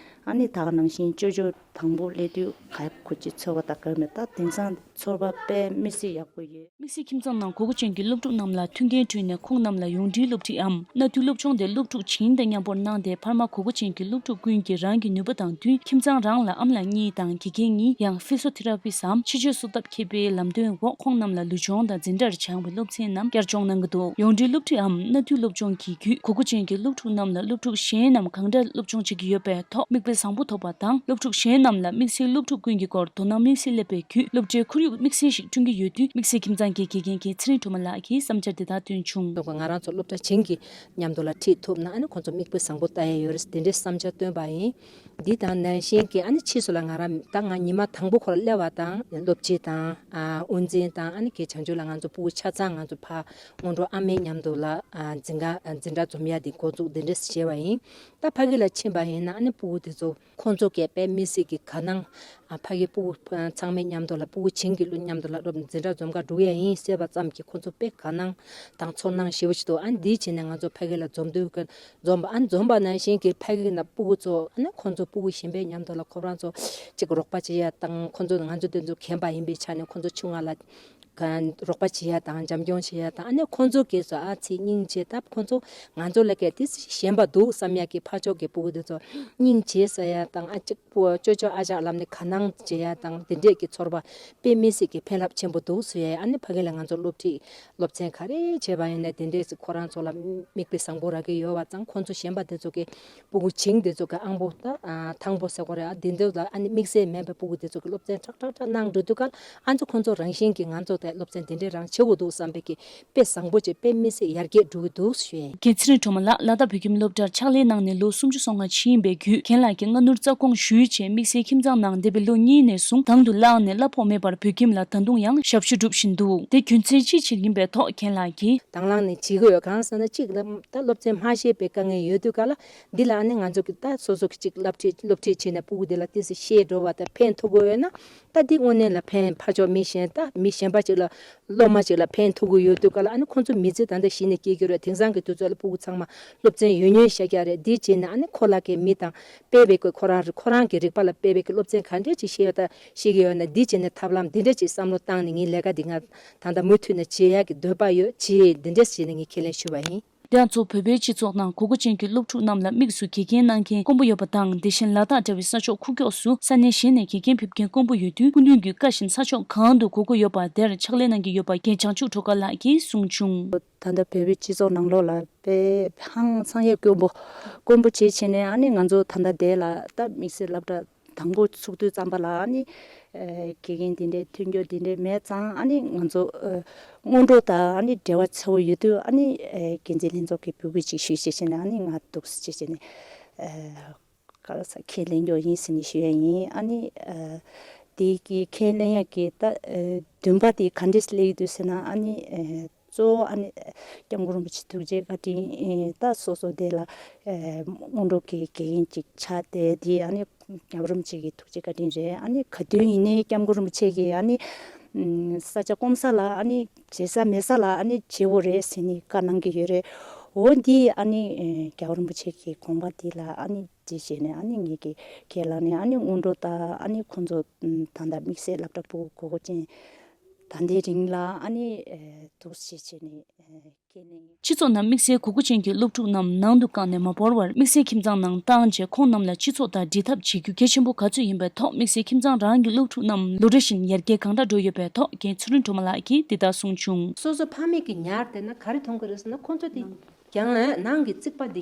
ཨ་ནི་ད་ག་ནང་བཞིན་ཅོ་ཅོ་དང་པོ་སླེབས་དུས་ག་ཁོ་ཅིག་ཚོར་བ་ད་ག་མེད། ད་དེང་སང་ཚོར་བ་དཔེ་མི་སྲིད་ཡག་པོ་ཡོད། དམིགས་བསལ་ཁྱིམ་ཚང་ནང་དགོས་མཁོ་ཅན་གྱི་སློབ་ཕྲུག་རྣམས་ལ་མཐུན་རྐྱེན་བསྐྲུན་ནས་ཁོང་རྣམས་ལ་ཡོངས་འབྲེལ་སློབ་ཁྲིད་འམ་གནའ་དུས་སློབ་སྦྱོང་དེ་སློབ་ཕྲུག་བྱིངས་དང་མཉམ་པོར་གནང་སྟེ། འཕར་མ་དགོས་མཁོ་ཅན་གྱི་སློབ་ཕྲུག་ཀུན་གྱིས་རང་གི་ནུས་པ་དང་བསྟུན་ཁྱིམ་ཚང་རང་ལ་ཨམ་ལགས་གཉིས་དང་དགེ་རྒན་གཉིས། ཡང་ཕི་ཟོ་ཐེ་ར་པི་སམ་ཕྱི་བཅོས་གསོ་ཐབས་མཁས་པའི་ལམ་སྟོན་འོག་ཁོང་རྣམས་ལ་ལུས་སྦྱོང་དང་འཛིན་གྲྭར་སྦྱང་བའི་སློབ་ཚན་རྣམས་བསྐྱར་སྦྱོང་གནང་གི་འདུག་ཡོངས་འབྲེལ་སློབ་ཁྲིད་འམ་གནའ་དུས་སློབ་སྦྱོང་གི་བརྒྱུད་དགོས་མཁོ་ཅན་གྱི་སློབ་ཕྲུག་རྣམས་ལ་སློབ་ཕྲུག་གཞན་རྣམས་གང་འདྲ་སློབ་སྦྱོང་བྱེད་ཀྱི་ཡོད་པའི་ཐོག་མིག་དཔེ་བཟང་པོ་ཐོབ་པ་དང་། སློབ་ཕྲུག་གཞན་རྣམས་ལ་དམིགས་བསལ་སློབ་ཕྲུག་ཀུན་གྱི་སྐོར་དོ་སྣང་དམིགས་བསལ་སླེབས་པའི་བརྒྱུད་སློབ་གྲྭའི་ཁོར་ཡུག་དམིགས་བསལ་ཞིག་བསྐྲུན་གྱི་ཡོད་དུས། དམིགས་བསལ་ཁྱིམ་ཚང་གི་དགེ་རྒན་མཁན་ཚེ་རིང་སྒྲོལ་མ་ལགས་ཀྱིས་བསམ་འཆར་འདི་ལྟར་བཏོན་བྱུང་། ང་རང་ཚོ་སློབ་གྲྭ་བྱིངས་ཀྱི་མཉམ་དུ་ལ་ཁྲིད་ཐུབ་ན་ཨ་ནི་ཁོང་ཚོ་མིག་དཔེ་བཟང་པོ་ལྟ་ཡ་ཡོད་རེད། དེ་འདྲའི་བསམ་འཆར་བཏོན་པ་ཡིན། འདི་དང་ནང་བཞིན་གྱི་ཨ་ནི་ཕྱིས་སུ་ལ་ང་རང་ད་ང་ཉི་མ་དང་པོ་ཁོ་ལ་སླེབས་པ་དང་སློབ་སྤྱི་དང་ཨ་དབུ་འཛིན་དང་ཨ་ནི་གི་བྱང་ཆུབ་ལ་ང་ཚོ་སྤུ་གུ་ཆ་ཚང་ང་ཚོ་ཕ་སྔོན་འགྲོ་ཨ་མའི་མཉམ་དུ་ལ་ཨ་འཛིན་ག་འཛིན་གྲྭ་འཛོམས་ཡ་འདི་འགོ་འཛུགས་འདི་འདྲ་བྱས་པ་ཡིན། ད་ཕ་གི་ལ་ཕྱིན་པ་ཡིན་ན་ཨ་ནི་སྤུ་གུ་དེ་ཚོ་ཁོང་ཚོ་གས་དཔེ་མི་སྲིད་ཀྱི་དགའ་སྣང་ ཨ་ཕ་གི་སྤུ་གུ་ཚང་མའི་མཉམ་དུ་ལ་སྤུ་གུ་བྱིངས་ཀྱི་ཀླུ་མཉམ་དུ་ལ་སློབ་འཛིན་གྲྭ་འཛོམས་ག་འགྲོ་གི་ཡ་ཡིན་ཟེར་བ་ཙམ་གྱིས་ཁོ་ཚོ་དཔེ་དགའ་སྣང་དང་ཚོར་སྣང་ཞེ་པོ་ཅིག་འདུག་ཨ་ནི་འདིའི་བྱས་ནས་ང་ཚོ་ཕ་གི་ལ་འཛོམས་དུས་ཀ་འཛོམས་པ་ཨ་འཛོམས་པ་ནང་བཞིན་གྱི་ཕ་གི་ན་སྤུ་གུ་ཚོ་ཨ་ནི་ཁོ་ཚོ་སྤུ་གུ་གཞན་པའི་མཉམ་དུ་ལ་ཁོ་རང་ཚོ་ཅིག་རོགས་པ་བྱེད་ཡ་དང་ཁོ་ཚོ་ང་ཚོ་དེ་ཚོ་རྒན་པ་ཡིན་པའི་ཆ་ནས་ཁོ་ཚོ་ཆུང་ང་ལ་ག་རོགས་པ་བྱེད་ཡ་དང་འཇམ་སྐྱོང་བྱེད་ཡ་དང་ཨ་ནི་ཁོ་ཚོ་གིས་སུ་ཨ་ཚེ་སྙིང་རྗེ་ད་ཁོ་ཚོ་ང་ཚོ་ལ་གལ་ཏེ་ཞན་པ་འདུག་བསམ་ཡ་གི་ཕར་ཕྱོགས་ཀྱི་སྤུ་གུ་དེ་ཚོ་སྙིང་རྗེ་ཟེར་ཡ་དང་ཨ་ཅིག་པོ་ཅོ་ཅོ་ཨ་ཅག་ལབ་ནས་དགའ་སྣང་བྱེད་ཡ་དང་དེ་འདྲས་ཀྱི་ཚོར་བ་དཔེ་མི་སྲིད་ཀྱི་ཕན་རླབས་ཆེན་པོ་འདུག་ཟེར་ཡ་ཨ་ནི་ཕ་གི་ལ་ང་ཚོ་སློབ་ཁྲིད་སློབ་ཚན་ག་རེ་བྱས་པ་ཡིན་ན་དེ་འདྲས་སུ་ཁོ་རང་ཚོ་ལ་མིག་དཔེ་བཟང་པོ་རག་གི་ཡོད་པ་ཙང་ཁོ་ཚོ་ཞན་པ་དེ་ཚོ་གི་སྤུ་གུ་བྱིངས་དེ་ཚོ་གི་ཨང་པོ་ད་ཐང་པོ་ཟེར་གོ་རེད་ཨ་དེ་འདྲས་ལ་ཨ་ནི་དམིགས་བསལ་མེད་པའི་སྤུ་གུ་དེ་ཚོ་གི་སློབ་ཚན་ཁྲག་ཁྲག་ཁྲག་གནང་འགྲོ་དུས་ག་ཨ་ཚོ་ཁོ་ཚོ་རང་བཞིན་གྱིས་ང་ཚོ་དེ་སློབ་ཚན་དེ་འདྲས་རང་བྱེད་དགོས་འདུག་བསམ་པའི་གི་དཔེ་བཟང་པོ་བྱས་དཔེ་མི་སྲིད་ཡར་རྒྱས་འགྲོ་གི་འདུག་ཞུ་ཡས། རྒན་ཚེ་རིང་སྒྲོལ་མ་ལགས་ལ་དྭགས་བོད་ཁྱིམ་སློབ་གྲྭར་ཕྱག་ལས་གནང་ནས་ལོ་སུམ་ཅུ་སོ་ལྔ་ཕྱིན་པའི་བརྒྱུད་རྒན་ལགས་ཀྱིས་སྔ་སྣུར་རྩ་དགོངས་ཞུས་རྗེས་དམིགས་བསལ་ཁྱིམ་ཚང་ནང་འདས་པའི་ལོ་གཉིས་ནས་བཟུང་དང་དུ་བླངས་ནས་གླ་ཕོགས་མེད་པར་བོད་ཁྱིམ་ལ་ད་དུང་ཡང་ཞབས་ཞུ་སྒྲུབ་བཞིན་འདུག་དེ་རྒྱུ་མཚན་ཅི་ཞིག་ཡིན་པའི་ཐོག་རྒན་ལགས་ཀྱིས། དང་བླངས་ནས་བྱེད་ཀྱི་ཡོད་གང་ཟེར་ན་གཅིག་ལ་ད་སློབ་ཚན་མ་ཤེས་པའི་དཀའ་ངལ་ཡོད་དུས་ག་ལ་འདི་ལ་ཨ་ནི་ང་ཚོ་གི་ད་སོ་སོ་གི་གཅིག་སློབ་ཁྲིད་སློབ་ཁྲིད་བྱས་ནས་སྤུ་གུ་འདི་ལ་ཏོག་ཙམ་ཤེས་འགྲོ་བ་དང་ཕན་ཐོགས་ཀྱི་ཡོད་ན། ད་འདི་དངོས་གནས་ལ་ཕན་ཕར་ཕྱོགས་མི་གཞན་ད་མི་གཞན་པ་ཅིག་ལ་སློབ་མ་ཅིག་ལ་ཕན་ཐོགས་ཀྱི་ཡོད་དུས་ག་ལ་ཨ་ནི་ཁོང་ཚོ་མི་ཚེ་ད་ལྟ་གཞི་ནས་སྐྱེལ་གྱི་རེད། དེང་སང་གི་དུས་ཚོད་ལ་སྤུ་གུ་ཚང་མ་སློབ་ཚན་ཡོད་ཉོན་ཤ་རྒྱག་རེད། འདི་བྱས་ན་ཨ་ནི་ཁོ་ལ་གི་མི་དང་དཔེ་བའི་གི་ཁོ་རང་རེད། ཁོ་རང་གི་རིག་པ་ལ་དཔེ་བའི་གི་སློབ་ཚན་ག་འདྲས་ཅིག་ཤེས་ཡོད་ད་ཤེས་ཀྱི་ཡོད་ན་འདི་བྱས་ནས་ཐབས་ལམ་འདི་འདྲས་ཅིག་བསམ་བློ་བཏང་ནས་ངའི་ལས་ཀ་འདི་ང་ད་ལྟ་མུ་མཐུད་ནས་བྱེད་ཡག་གི་འདོད་པ་ཡོད་ཅེས་འདི་འདྲས་བྱས་ནས་ངས་ཁས་ལེན་ཞུས་པ་ཡིན། དེ་ཡང་གཙོ་བོད་པའི་སྤྱི་ཚོགས་ནང་གོ་སྐབས་ཅན་གྱི་སློབ་ཕྲུག་རྣམས་ལ་དམིགས་སུ་དགེ་རྒན་གནང་མཁན་དཀོན་པོ་ཡོད་པ་དང་དེ་བཞིན་ལ་དྭགས་འདྲ་བའི་ས་ཕྱོགས་ཁུག་ཀྱོག་སུ་ས་གནས་གཞན་ནས་དགེ་རྒན་ཕེབས་མཁན་དཀོན་པོ་ཡོད་དུས་སྐུ་མདུན་གྱི་བཀའ་བཞིན་ས་ཕྱོགས་གང་དུ་གོ་སྐབས་ཡོད་པ་དེར་ཕྱག་ལས་གནང་གི་ཡོད་པ་རྒན་བྱང་ཆུབ་སྒྲོལ་དཀར་ལགས་ཀྱིས་གསུངས་བྱུང་། ད་ལྟ་བོད་པའི་སྤྱི་ཚོགས་ནང་ལོགས་ལ་དཔེ་ཧང་སང་ཡས་དཀོན་པོ་དཀོན་པོ་བྱེད་བྱས་ནས་ཨ་ནི་ང་ཚོ་ད་ལྟ་དེ་ལ་ད་དམིགས་བསལ་སློབ་གྲྭ་དང་པོ་ཚུགས་དུས་ཙམ་པ་ལ་ཨ་ནི་ཨེ་དགེ་རྒན་དེ་འདྲའི་མཐུན་འགྱུར་དེ་འདྲའི་མེད་ཙང་ཨ་ནི་ང་ཚོ་ཨེ་སྔོན་འགྲོ་དང་ཨ་ནི་འབྲེལ་བ་ཆེ་བོ་ཡོད་དུས་ཨ་ནི་ཨེ་འགན་འཛིན་ལྷན་ཚོགས་ཀྱི་འབོད་སྐུལ་ཅིག་ཞུས་བྱས་བྱས་ནས་ཨ་ནི་ང་འདུག་སེ་བྱས་བྱས་ནས་ཨེ་ག་རེ་ཟེར་ཁས་ལེན་རྒྱུ་ཡིན་ཟེར་ནས་ཞུ་ཡ་ཡིན། ཨ་ནི་ཨེ་དེ་གི་ཁས་ལེན་ཡ་གི་ད་ཨེ་འདུན་པ་དེ་ག་འདྲས་སླེབས་ཡོད་དུས་ཟེར་ན་ཨ་ནི་ཨེ་གཙོ་བོ་ཨ་ནི་སྐྱབས་མགོན་རིན་པོ་ཆེ་ཐུགས་རྗེ་བཀའ་དྲིན་ད་སོ་སོ་དེ་ལ་སྔོན་འགྲོ་གི་དགེ་རྒན་ཅིག་ཆགས་ཏེ་དེ་ཨ་ནི་སྐྱབས་རིན་པོ་ཆེ་གི་ཐུགས་རྗེ་བཀའ་དྲིན་རེད། ཨ་ནི་ག་དུས་ཡིན་ནའི་སྐྱབས་མགོན་རིན་པོ་ཆེ་གིས་ཨ་ནི་ས་ཆ་སྐོམ་ས་ལ་ཨ་ནི་བྱེད་ས་མེད་ས་ལ་ཨ་ནི་བྱེད་དགོས་རེད་ཟེར་ནས་བཀའ་གནང་གི་ཡོད་རེད། འོ་འདི་ཨ་ནི་སྐྱབས་རིན་པོ་ཆེ་གི་དགོངས་པ་འདི་ལ་ཨ་ནི་དེ་བྱས་ནས་ཨ་ནི་ངེད་ཀྱི་ཁས་བླངས་ནས་ཨ་ནི་སྔོན་འགྲོ་ད་ཨ་ནི་ཁོང་ཚོ་ད་ལྟ་དམིགས་བསལ་སློབ་གྲྭ་ཕྲུ་གུ་གོ་སྐབས་ཅན་ད་ལྟའི་རིང་ལ་ཨ་ནི་འདུག་སེ་བྱས་ནས་ཁས་ལེན། སྤྱི་ཚོགས་ནང་དམིགས་བསལ་གོ་སྐབས་ཅན་གྱི་སློབ་ཕྲུག་རྣམས་ནང་དུ་བཀག་ནས་མ་བོར་བར་དམིགས་བསལ་ཁྱིམ་ཚང་ནང་བཏང་རྗེས་ཁོང་རྣམས་ལ་སྤྱི་ཚོགས་དང་འབྲེལ་ཐབས་བྱེད་རྒྱུ་གལ་ཆེན་པོ་ག་ཚོད་ཡིན་པའི་ཐོག་དམིགས་བསལ་ཁྱིམ་ཚང་རང་གི་སློབ་ཕྲུག་རྣམས་ལོ་རེ་བཞིན་ཡར་རྒྱས་གང་འདྲ་འགྲོ་ཡོད་པའི་ཐོག་རྒན་ཚེ་རིང་སྒྲོལ་མ་ལགས་ཀྱིས་འདི་ལྟར་གསུངས་བྱུང་། སོ་སོ་ཕ་མས་ཀྱི་ཉར་བསྡད་ན་ག་རེ་མཐོང་གི་རེད་ཟེར་ན་ཁོང་ཚོ་དེ་ཀྱང་ནང་གི་རྩིག་པ་འདི་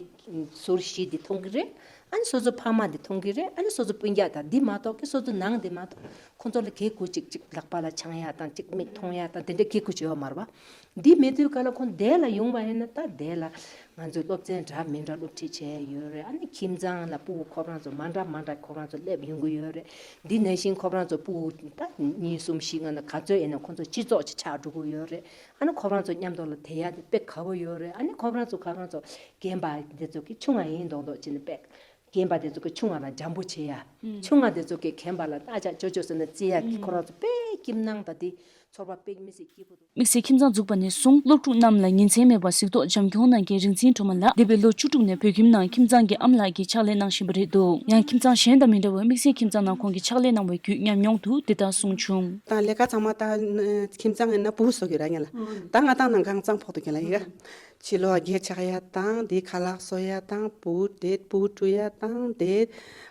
ཟུར་བཞི་འདི་མཐོང་གི་རེད། ཨ་ནི་སོ་སོ་ཕ་མ་འདི་མཐོང་གི་རེད། ཨ་ནི་སོ་སོ་སྤུན་ཀྱག་དང་འདི་མ་གཏོགས་ཀྱི་སོ་སོ་ནང་འདི་མ་གཏོགས་ཁོང་ཚོ་ལ་གེ་གུ་ཅིག་ཅིག་ལག་པ་ལ་འཆང་ཡ་དང་ཅིག་མིག་མཐོང་ཡ་དང་དེ་འདྲ་གེ་གུ་ཅིག་ཡོད་མ་རེད་པ། འདི་མེད་དུས་ག་ལ་ཁོང་དེ་ལ་ཡོང་བ་ཡིན་ན་ད་དེ་ལ་ང་ཚོས་སློབ་ཚན་འདྲ་མི་འདྲ་སློབ་ཁྲིད་བྱས་ཡོད་རེད། ཨ་ནི་ཁྱིམ་ཚང་ལ་སྤུ་གུ་ཁོ་རང་ཚོ་མ་འདྲ་མ་འདྲ་ཁོ་རང་ཚོ་སླེབས་ཡོང་གི་ཡོད་རེད། འདི་ནང་བཞིན་ཁོ་རང་ཚོ་སྤུ་གུ་ད་གཉིས་གསུམ་བཞི་ལྔ་ན་ག་ཚོད་ཡིན་ན་ཁོང་ཚོ་སྤྱི་ཚོགས་ཅིག་ཆགས་འགྲོ་གི་ཡོད་རེད། ཨ་ནི་ཁོ་རང་ཚོ་མཉམ་དུ་ལ་དེ་ཡ་དེ་དཔེ་དགའ་བོ་ཡོད་རེད། ཨ་ནི་ཁོ་རང་ཚོ་ཁ་རང་ཚོ་རྒན་པ་དེ་ཚོ་གི་ཆུང་ང་ཡིན་མདོག་མདོག་བྱས་ནས་དཔེ་རྒན་པ་དེ་ཚོ་གི་ཆུང་ང་ལ་འཇམ་པོ་བྱེད་ཡ། ཆུང་ང་དེ་ཚོ་གི་རྒན་པ་ལ་ཨ་ཅག་ཅོ་ཅོ་ཟེར་ནས་བརྩི་ཡ་གི་ཁོ་རང་ཚོ་དཔེ་ཁྱིམ་ནང་ད་དེ་ཚོར་བ་དཔེ་མི་སྲིད་སྐྱིད་པོ་འདུག་དམིགས་བསལ་ཁྱིམ་ཚང་འཛུགས་པ་ནས་བཟུང་སློབ་ཕྲུག་རྣམས་ལ་ཉིན་མཚན་མེད་པར་གཟིགས་རྟོག་འཇམ་འཁྱོངས་གནང་མཁན་རིག་འཛིན་སྒྲོལ་མ་ལགས་འདས་པའི་ལོ་བཅུ་དྲུག་ནས་བོད་ཁྱིམ་ནང་ཁྱིམ་ཚང་གི་ཨམ་ལགས་ཀྱི་ཕྱག་ལས་གནང་བཞིན་པ་རེད་འདུག་ཡང་ཁྱིམ་ཚང་གཞན་དང་མི་འདྲ་བར་དམིགས་བསལ་ཁྱིམ་ཚང་ནང་ཁོང་གིས་ཕྱག་ལས་གནང་བའི་བརྒྱུད་ཉམས་མྱོང་དུ་འདི་ལྟར་གསུངས་བྱུང་། དང་ལས་ཀ་ཚང་མ་ད་ཁྱིམ་ཚང་ཡིན་ན་བུ་བཟོ་གི་ར་ངེ་ལ་ད་ང་ཏང་ནང་གང་ཚང་ཕོག་ཏུ་གི་ལ་ཡི་ག་ཕྱི་ལོགས་སྒེ་ཆགས་ཡ་དང་དེ་ཁ་ལག་བཟོ་ཡ་དང་བུ་དེ་བུ་བཀྲུ་ཡ་དང་དེ་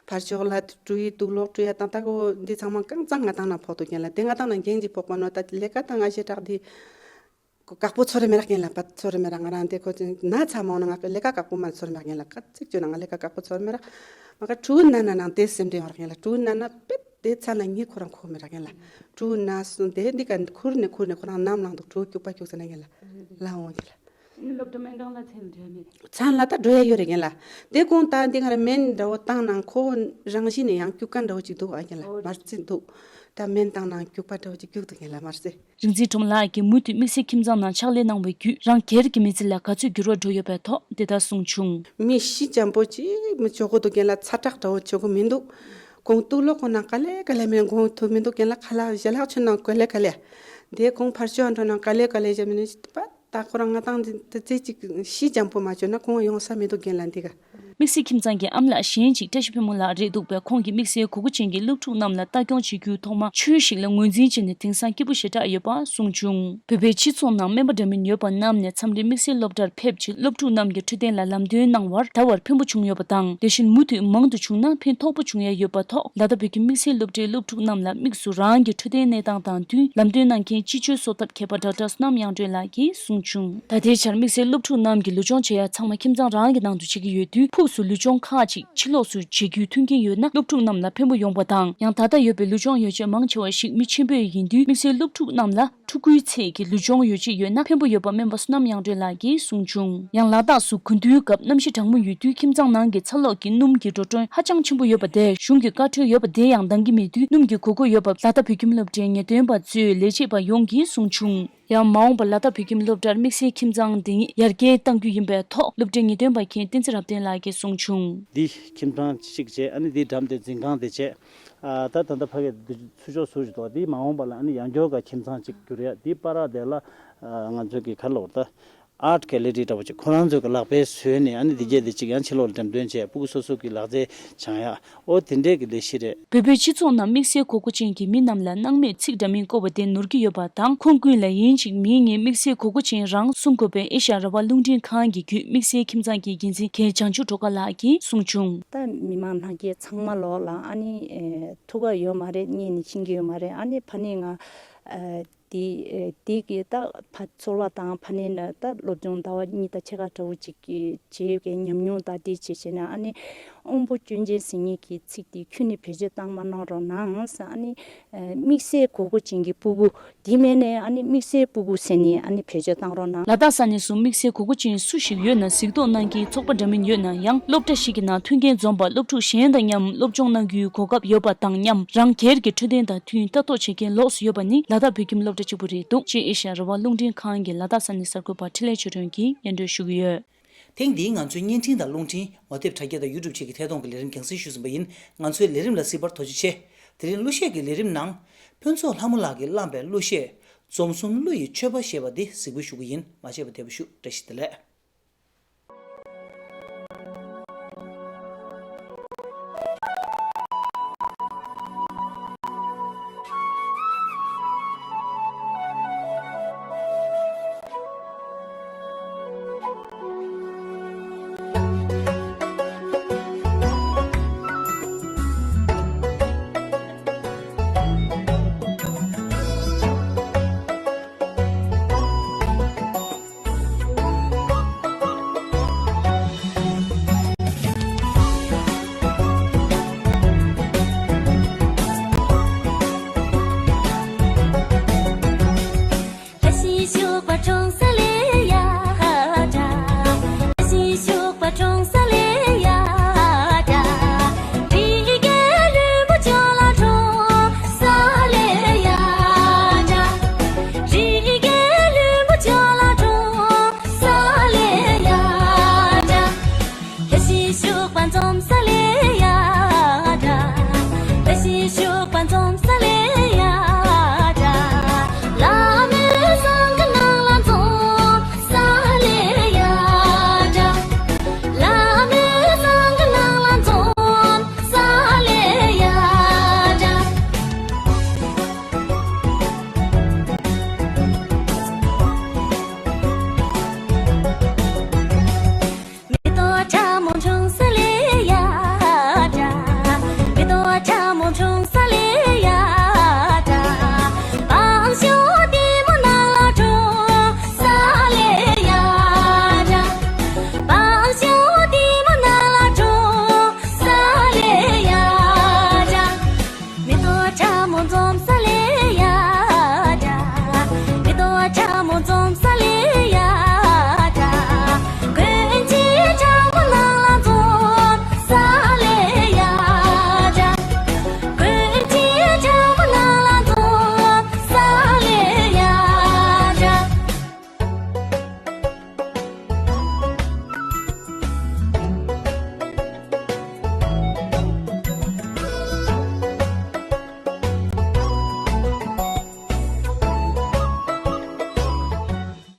ཕར་ཕྱོགས་ལ་བཀྲུ་ཡི་དུག་ལོག་བཀྲུ་ཡ་དང་ད་གོ་འདི་ཚང་མ་གང་ཚང་ང་ཏང་ནང་ཕོག་ཏུ་གི་ལ་དེ་ང་ཏང་ནང་འགན་གྱི་ཕོག་པ་ནོ་ད་ལས་ཀ་དང་ང་ཞེ་དྲག་དེ། དཀག་པོ་ཚོར་མེད་རག་ཡིན་ལ་པ་ཚོར་མེད་རག་ང་རང་དེ་ཁོ་ཚོ་ན་ཚ་མ་འོང་ན་ང་ལས་ཀ་དཀག་པོ་མ་ཚོར་མེད་རག་ཡིན་ལ་ཀ་ཚིག་བཅོས་ན་ང་ལས་ཀ་དཀག་པོ་ཚོར་མེད་རག་མ་ཀ་ཕྲུ་གུ་ན་ན་ནང་དེ་སེམས་དྲན་ཡོང་རག་ཡིན་ལ་ཕྲུ་གུ་ན་ན་པེ་དེ་ཚ་ན་ངས་ཁོ་རང་ཁོ་མེད་རག་ཡིན་ལ་ཕྲུ་གུ་ན་སོང་དེ་འདི་ཀ་ཁུར་ནས་ཁུར་ནས་ཁོ་རང་ནམ་ལངས་འདུག་ཕྲུ་གུ་སྐྱུག་པ་སྐྱུག་ཟེར་ན་ཡིན་ལ་ལ་འོང་ཡིན་ལ། སློབ་གྲྭ་སྨན་ཁང་ལ་ཚན་འདྲ་མེད། ཚན་ལ་ད་འགྲོ་ཡ་ཡོད་རེད་ཡིན་ལ་དེ་གོང་ད་འདི་ང་རང་སྨན་འདྲ་བོ་བཏང་ནང་ཁོ་རང་བཞིན་ནས་ཡང་སྐྱུག་ཀ་འདྲ་བོ་ཅིག་འདུག་ཨ་ཡིན་ལ་མར་ཚིག་འདུག་ད་སྨན་བཏང་ནང་སྐྱུག་པ་འདྲ་བོ་ཅིག་སྐྱུག་འདུག་ཡིན་ལ་མར་ཚེ། རིག་འཛིན་སྒྲོལ་མ་ལགས་ཀྱིས་མུ་མཐུད་དམིགས་བསལ་ཁྱིམ་ཚང་ནང་ཕྱག་ལས་གནང་བའི་བརྒྱུད་རང་སྒེར་གྱི་མི་ཚེ་ལ་ག་ཚོད་འགྱུར་བ་འགྲོ་ཡོད་པའི་ཐོག་འདི་ལྟར་གསུངས་བྱུང་། མི་ཤི་འཇམ་པོ་ཅིག་མི་ཆོག་གོ་འདུག་རྒན་ལགས་ཚ་དྲག་འདྲ་བོ་ཆོག་གོ་མི་འདུག་གོང་གཏུག་ལོ་ཁོ་ན་ག་ལེ་ག་ལེ་མིན་གོང་ཐུབ་མི་འདུག་རྒན་ལགས། ཁ་ལག་ཞལ་ལག་ཆུ་ནང་ག་ལེ་ག་ལེ། དེ་གོང་ཕར་ཕྱོགས་འགྲོ་ན་ག་ལེ་ག་ལེ་བྱ་མི་ནི་པ་ད་ཁོ་རང་ང་ཏང་དེ་ཙི་ཅིག་ཤི་འཇམ་པོ་མ་བྱོས་ན་ཁོང་ཡོང་ས་མི་འདུག་རྒན་ལགས་འདི་ག། དམིགས་བསལ་ཁྱིམ་ཚང་གི་ཨམ་ལགས་གཞན་གཅིག་བཀྲ་ཤིས་ཕོ་མོ་ལགས་རེད་འདུག་པས། ཁོང་གིས་དམིགས་བསལ་གོ་སྐབས་ཅན་གྱི་སློབ་ཕྲུག་རྣམས་ལ་ལྟ་སྐྱོང་བྱེད་རྒྱུའི་ཐོག་མ་ཆོས་ཤིག་ལ་ངོས་འཛིན་བྱས་ནས་དེང་སང་སྐྱིད་པོ་ཞེ་དྲག་ཡོད་པ་གསུངས་བྱུང་། བོད་པའི་སྤྱི་ཚོགས་ནང་སྨན་པ་འདྲ་མིན་ཡོད་པ་རྣམས་ནས་མཚམས་རེ་དམིགས་བསལ་སློབ་གྲྭར་ཕེབས་རྗེས་སློབ་ཕྲུག་རྣམས་ཀྱི་འཕྲོད་བསྟེན་ལ་ལམ་སྟོན་གནང་བར་ད་བར་ཕན་པོ་བྱུང་ཡོད་པ་དང་། དེ་བཞིན་མུ་མཐུད་མང་དུ་བྱུང་ན་ཕན་ཐོགས་པོ་བྱུང་ཡ་ཡོད་པ་ཐོག་ལ་དྭགས་བོད་ཁྱིམ་དམིགས་བསལ་སློབ་གྲྭའི་སློབ་ཕྲུག་རྣམས་ལ་དམིགས་སུ་རང་གི་འཕྲོད་བསྟེན་གནས་སྟངས་དང་བསྟུན་ལམ་སྟོན་གནང་མཁན་སྤྱི་སྤྱོད་གསོ་ཐབས་མཁས་པ་ཌོག་ཊར་བསོད་ནམས་དབྱངས་སྒྲོན་ལགས་ཀྱིས་གསུངས་བྱུང་། ད་ལྟའི་ཆར་དམིགས་བསལ་སློབ་ཕྲུག་རྣམས་ཀྱི་ལུས་སྦྱོང་བྱེད་ཡ་ཚང་མ་ཁྱིམ་ཚང་རང་གི་ནང་དུ་བྱེད་ཀྱི་ཡོད་དུས། ཕུགས་སུ་ལུས་སྦྱོང་ཁག་ཅིག་ཕྱི་ལོགས་སུ་བྱེད་རྒྱུའི་མཐུན་རྐྱེན་ཡོད་ན་སློབ་ཕྲུག་རྣམས་ལ་ཕན་པོ་ཡོང་པ་དང་། ཡང་ད་ལྟ་ཡོད་པའི་ལུས་སྦྱོང་ཡོ་བྱད་མང་ཆེ་བ་ཞིག་མི་ཆེན་པོས་ཡིན་དུས། དམིགས་བསལ་སློབ་ཕྲུག་རྣམས་ལ་ཕྲུ་གུའི་ཚད་ཀྱི་ལུས་སྦྱོང་ཡོ་བྱད་ཡོད་ན་ཕན་པོ་ཡོད་པ་སྨན་པ་བསོད་ནམས་དབྱངས་སྒྲོན་ལགས་ཀྱིས་གསུངས་བྱུང་། ཡང་ལ་དྭགས་སུ་དགུན་དུས་སྐབས་གནམ་གཤིས་གྲང་མོ་ཡོད་དུས། ཁྱིམ་ཚང་ནང་གི་ཚ་གློག་གི་སྣུམ་གྱི་འགྲོ་གྲོན་ཧ་ཅང་ཆེན་པོ་ཡོད་པ་དེ་གཞུང་གི་བཀའ་འཁྲོལ་ཡོད་པ་དེ་ཡང་འདང་གི་མེད་དུས། སྣུམ་གྱི་དགོས་མཁོ་ཡོད་པ་ལ་དྭགས་བོད་ཁྱིམ་སློབ་གྲྭའི་ངེས་སྟོན་པ་གཙོས་ལས་བྱེད་པ་ཡོངས་ཀྱིས་གསུངས་བྱུང་། ཡང་མ་འོངས་པར་ལ་དྭགས་བོད་ཁྱིམ་སློབ་གྲྭར་དམིགས་བསལ་ཁྱིམ་ཚང་འདི་ཉིད་ཡར་རྒྱས་གཏང་རྒྱུ་ཡིན་པའི་ཐོག་སློབ་གྲྭའི་ངེས་སྟོན་པ་མཁན་བསྟན་འཛིན་རབ་བརྟན་ལགས་ཀྱིས་གསུངས་བྱུང་། འདི་ཁྱིམ་ཚང་གཅིག་བྱས། ཨ་ནི་འདི་འགྲམ་དེ་འཛིན་ཁང་དེ་བྱས། ཨ་ད་ད་ལྟ་ཕ་གི་འདི་ཚུར་ཕྱོགས་ཟུར་ཞིག་འདུག་འདི་མ་འོངས་པ་ལ་ཨ་ནི་ཡང་སྐྱོར་ག་ཁྱིམ་ཚང་གཅིག་གྱུར་ཡ། འདི་པར་ར་དེ་ལ་ཨ་ང་ཚོ་གི་ག་ལབ་དགོས་རེད་ད། ཨརཊ་གེ་ལེ་རི་འདྲ་པོ་ཅིག་ཁོ་རང་ཚོ་གི་ལག་པས་བཟོས་ནས། ཨ་ནི་འདི་གྱད་དེ་ཅིག་ཡང་ཕྱི་ལོགས་ལ་འགྲེམས་སྟོན་བྱས། ཕྲུ་གུ་སོ་སོ་གི་ལག་རྩལ་སྦྱང་ཡ། ཨོ་དེ་འདྲས་ཀྱི་ལས་གཞི་རེད། བོད་པའི་སྤྱི་ཚོགས་ནང་དམིགས་བསལ་དགོས་མཁོ་ཅན་གྱི་མི་རྣམས་ལ་སྣང་མེད་ཚིག་འདྲ་མིན་བཀོལ་བ་དེ་ནོར་གྱི་ཡོད་པ་དང་། ཁོང་ཀུན་ལ་ཡིན་གཅིག་མིན་གཉིས་དམིགས་བསལ་དགོས་མཁོ་ཅན་རང་གསུང་དགོས་པས། ཨེ་ཤ་ཡ་རང་དབང་རླུང་འཕྲིན་ཁང་གི་བརྒྱུད་དམིགས་བསལ་ཁྱིམ་ཚང་གི་འགན་འཛིན་མཁན་བྱང་ཆུབ་སྒྲོལ་དཀར་ལགས་ཀྱིས་གསུངས་བྱུང་། ད་མི་མང་ལྷན་རྒྱས་ཚང་མ་ལོག་ལ་ཨ་ནི་ཨེ་ཐུག་ག་ཡོད་མ་རེད། གཉིད་ནི་ཕྱིན་གྱི་ཡོད་མ་རེད། ཨ་ནི་ཕ་ནི་ང་ཨེ་དེ་ཨེ་དེ་གི་ད་ཕ་ཚོར་བ་དང་ཕ་ནི་ན་ད་སློབ་སྦྱོང་ཟླ་བ་གཉིས་དང་ཕྱེད་ཀ་འདྲ་བོ་ཅིག་གི་བྱེད་ཡོད་མཁན་ཉམས་མྱོང་དང་དེ་བྱས་བྱས་ན། ཨ་ནི་དབང་པོ་སྐྱོན་ཅན་ཟེར་མཁན་གྱི་ཚིག་དེ་ཁྱོན་ནས་བེད་སྤྱོད་བཏང་མ་གནང་རོགས་གནང་ཟེར། ཨ་ནི་ཨེ་དམིགས་བསལ་དགོས་མཁོ་ཅན་གྱི་ཕྲུ་གུ་དེ་མིན་ནས་ཨ་ནི་དམིགས་བསལ་ཕྲུ་གུ་ཟེར་ནས་ཨ་ནི་བེད་སྤྱོད་བཏང་རོགས་གནང་། ལ་དྭགས་ས་གནས་སུ་དམིགས་བསལ་དགོས་མཁོ་ཅན་སུ་ཞིག་ཡོད་ན་གཟིགས་རྟོག་གནང་མཁན་ཚོགས་པ་འདྲ་མིན་ཡོད་ན་ཡང་། སློབ་གྲྭ་ཞིག་གི་ནང་མཐུན་རྐྱེན་འཛོམས་པ་སློབ་ཕྲུག་གཞན་དང་མཉམ་སློབ་སྦྱོང་གནང་རྒྱུའི་གོ་སྐབས་ཡོད་པ་དང་མཉམ། རང་སྒེར་གྱི་འཕྲོད་བསྟེན་དང་མཐུན་ལྟ་རྟོག་བྱེད་མཁན་ལོགས་སུ་ཡོད་པ་ནི་ལ་དྭགས་བོད་ཁྱིམ་སློབ་གྲྭ་གཅིག་པུ་རེད་འདུག་ཅེས་ཨེ་ཤ་ཡ་རང་དབང་རླུང་འཕྲིན་ཁང་གི་ལ་དྭགས་ས་གནས་གསར་འགོད་པ་འཕྲིན་ལས་ཆོས་སྒྲོན་གྱིས་སྙན་སྒྲོན་ཞུ་གི་ཡོད། ཐེངས་འདིའི་ང་ཚོའི་བརྙན་འཕྲིན་དང་རླུང་འཕྲིན། ངོ་དེབ་དྲ་རྒྱ་དང་ཡུ་ཊུབ་བཅས་ཀྱི་ཐད་གཏོང་གི་ལས་རིམ་རྒྱང་སྲིང་ཞུས་ཟིན་པ་ཡིན། ང་ཚོའི་ལས་རིམ་ལ་གཟིགས་པར་ཐུགས་རྗེ་ཆེ། དེ་རིང་གླུ་གཞས་ཀྱི་ལས་རིམ་ནང་། ཕུན་ཚོགས་ལྷ་མོ་ལགས་ཀྱིས་བླངས་པའི་གླུ་གཞས། འཛོམས་གསུམ་གླུ་ཡི་མཆོད་པ་ཞེས་པ་འདི་གཟིགས་འབུལ་ཞུ་གི་ཡིན། མ་ཆད་པ་བདེ་པོ་བཞུགས། བཀྲ་ཤིས་བདེ་ལེགས།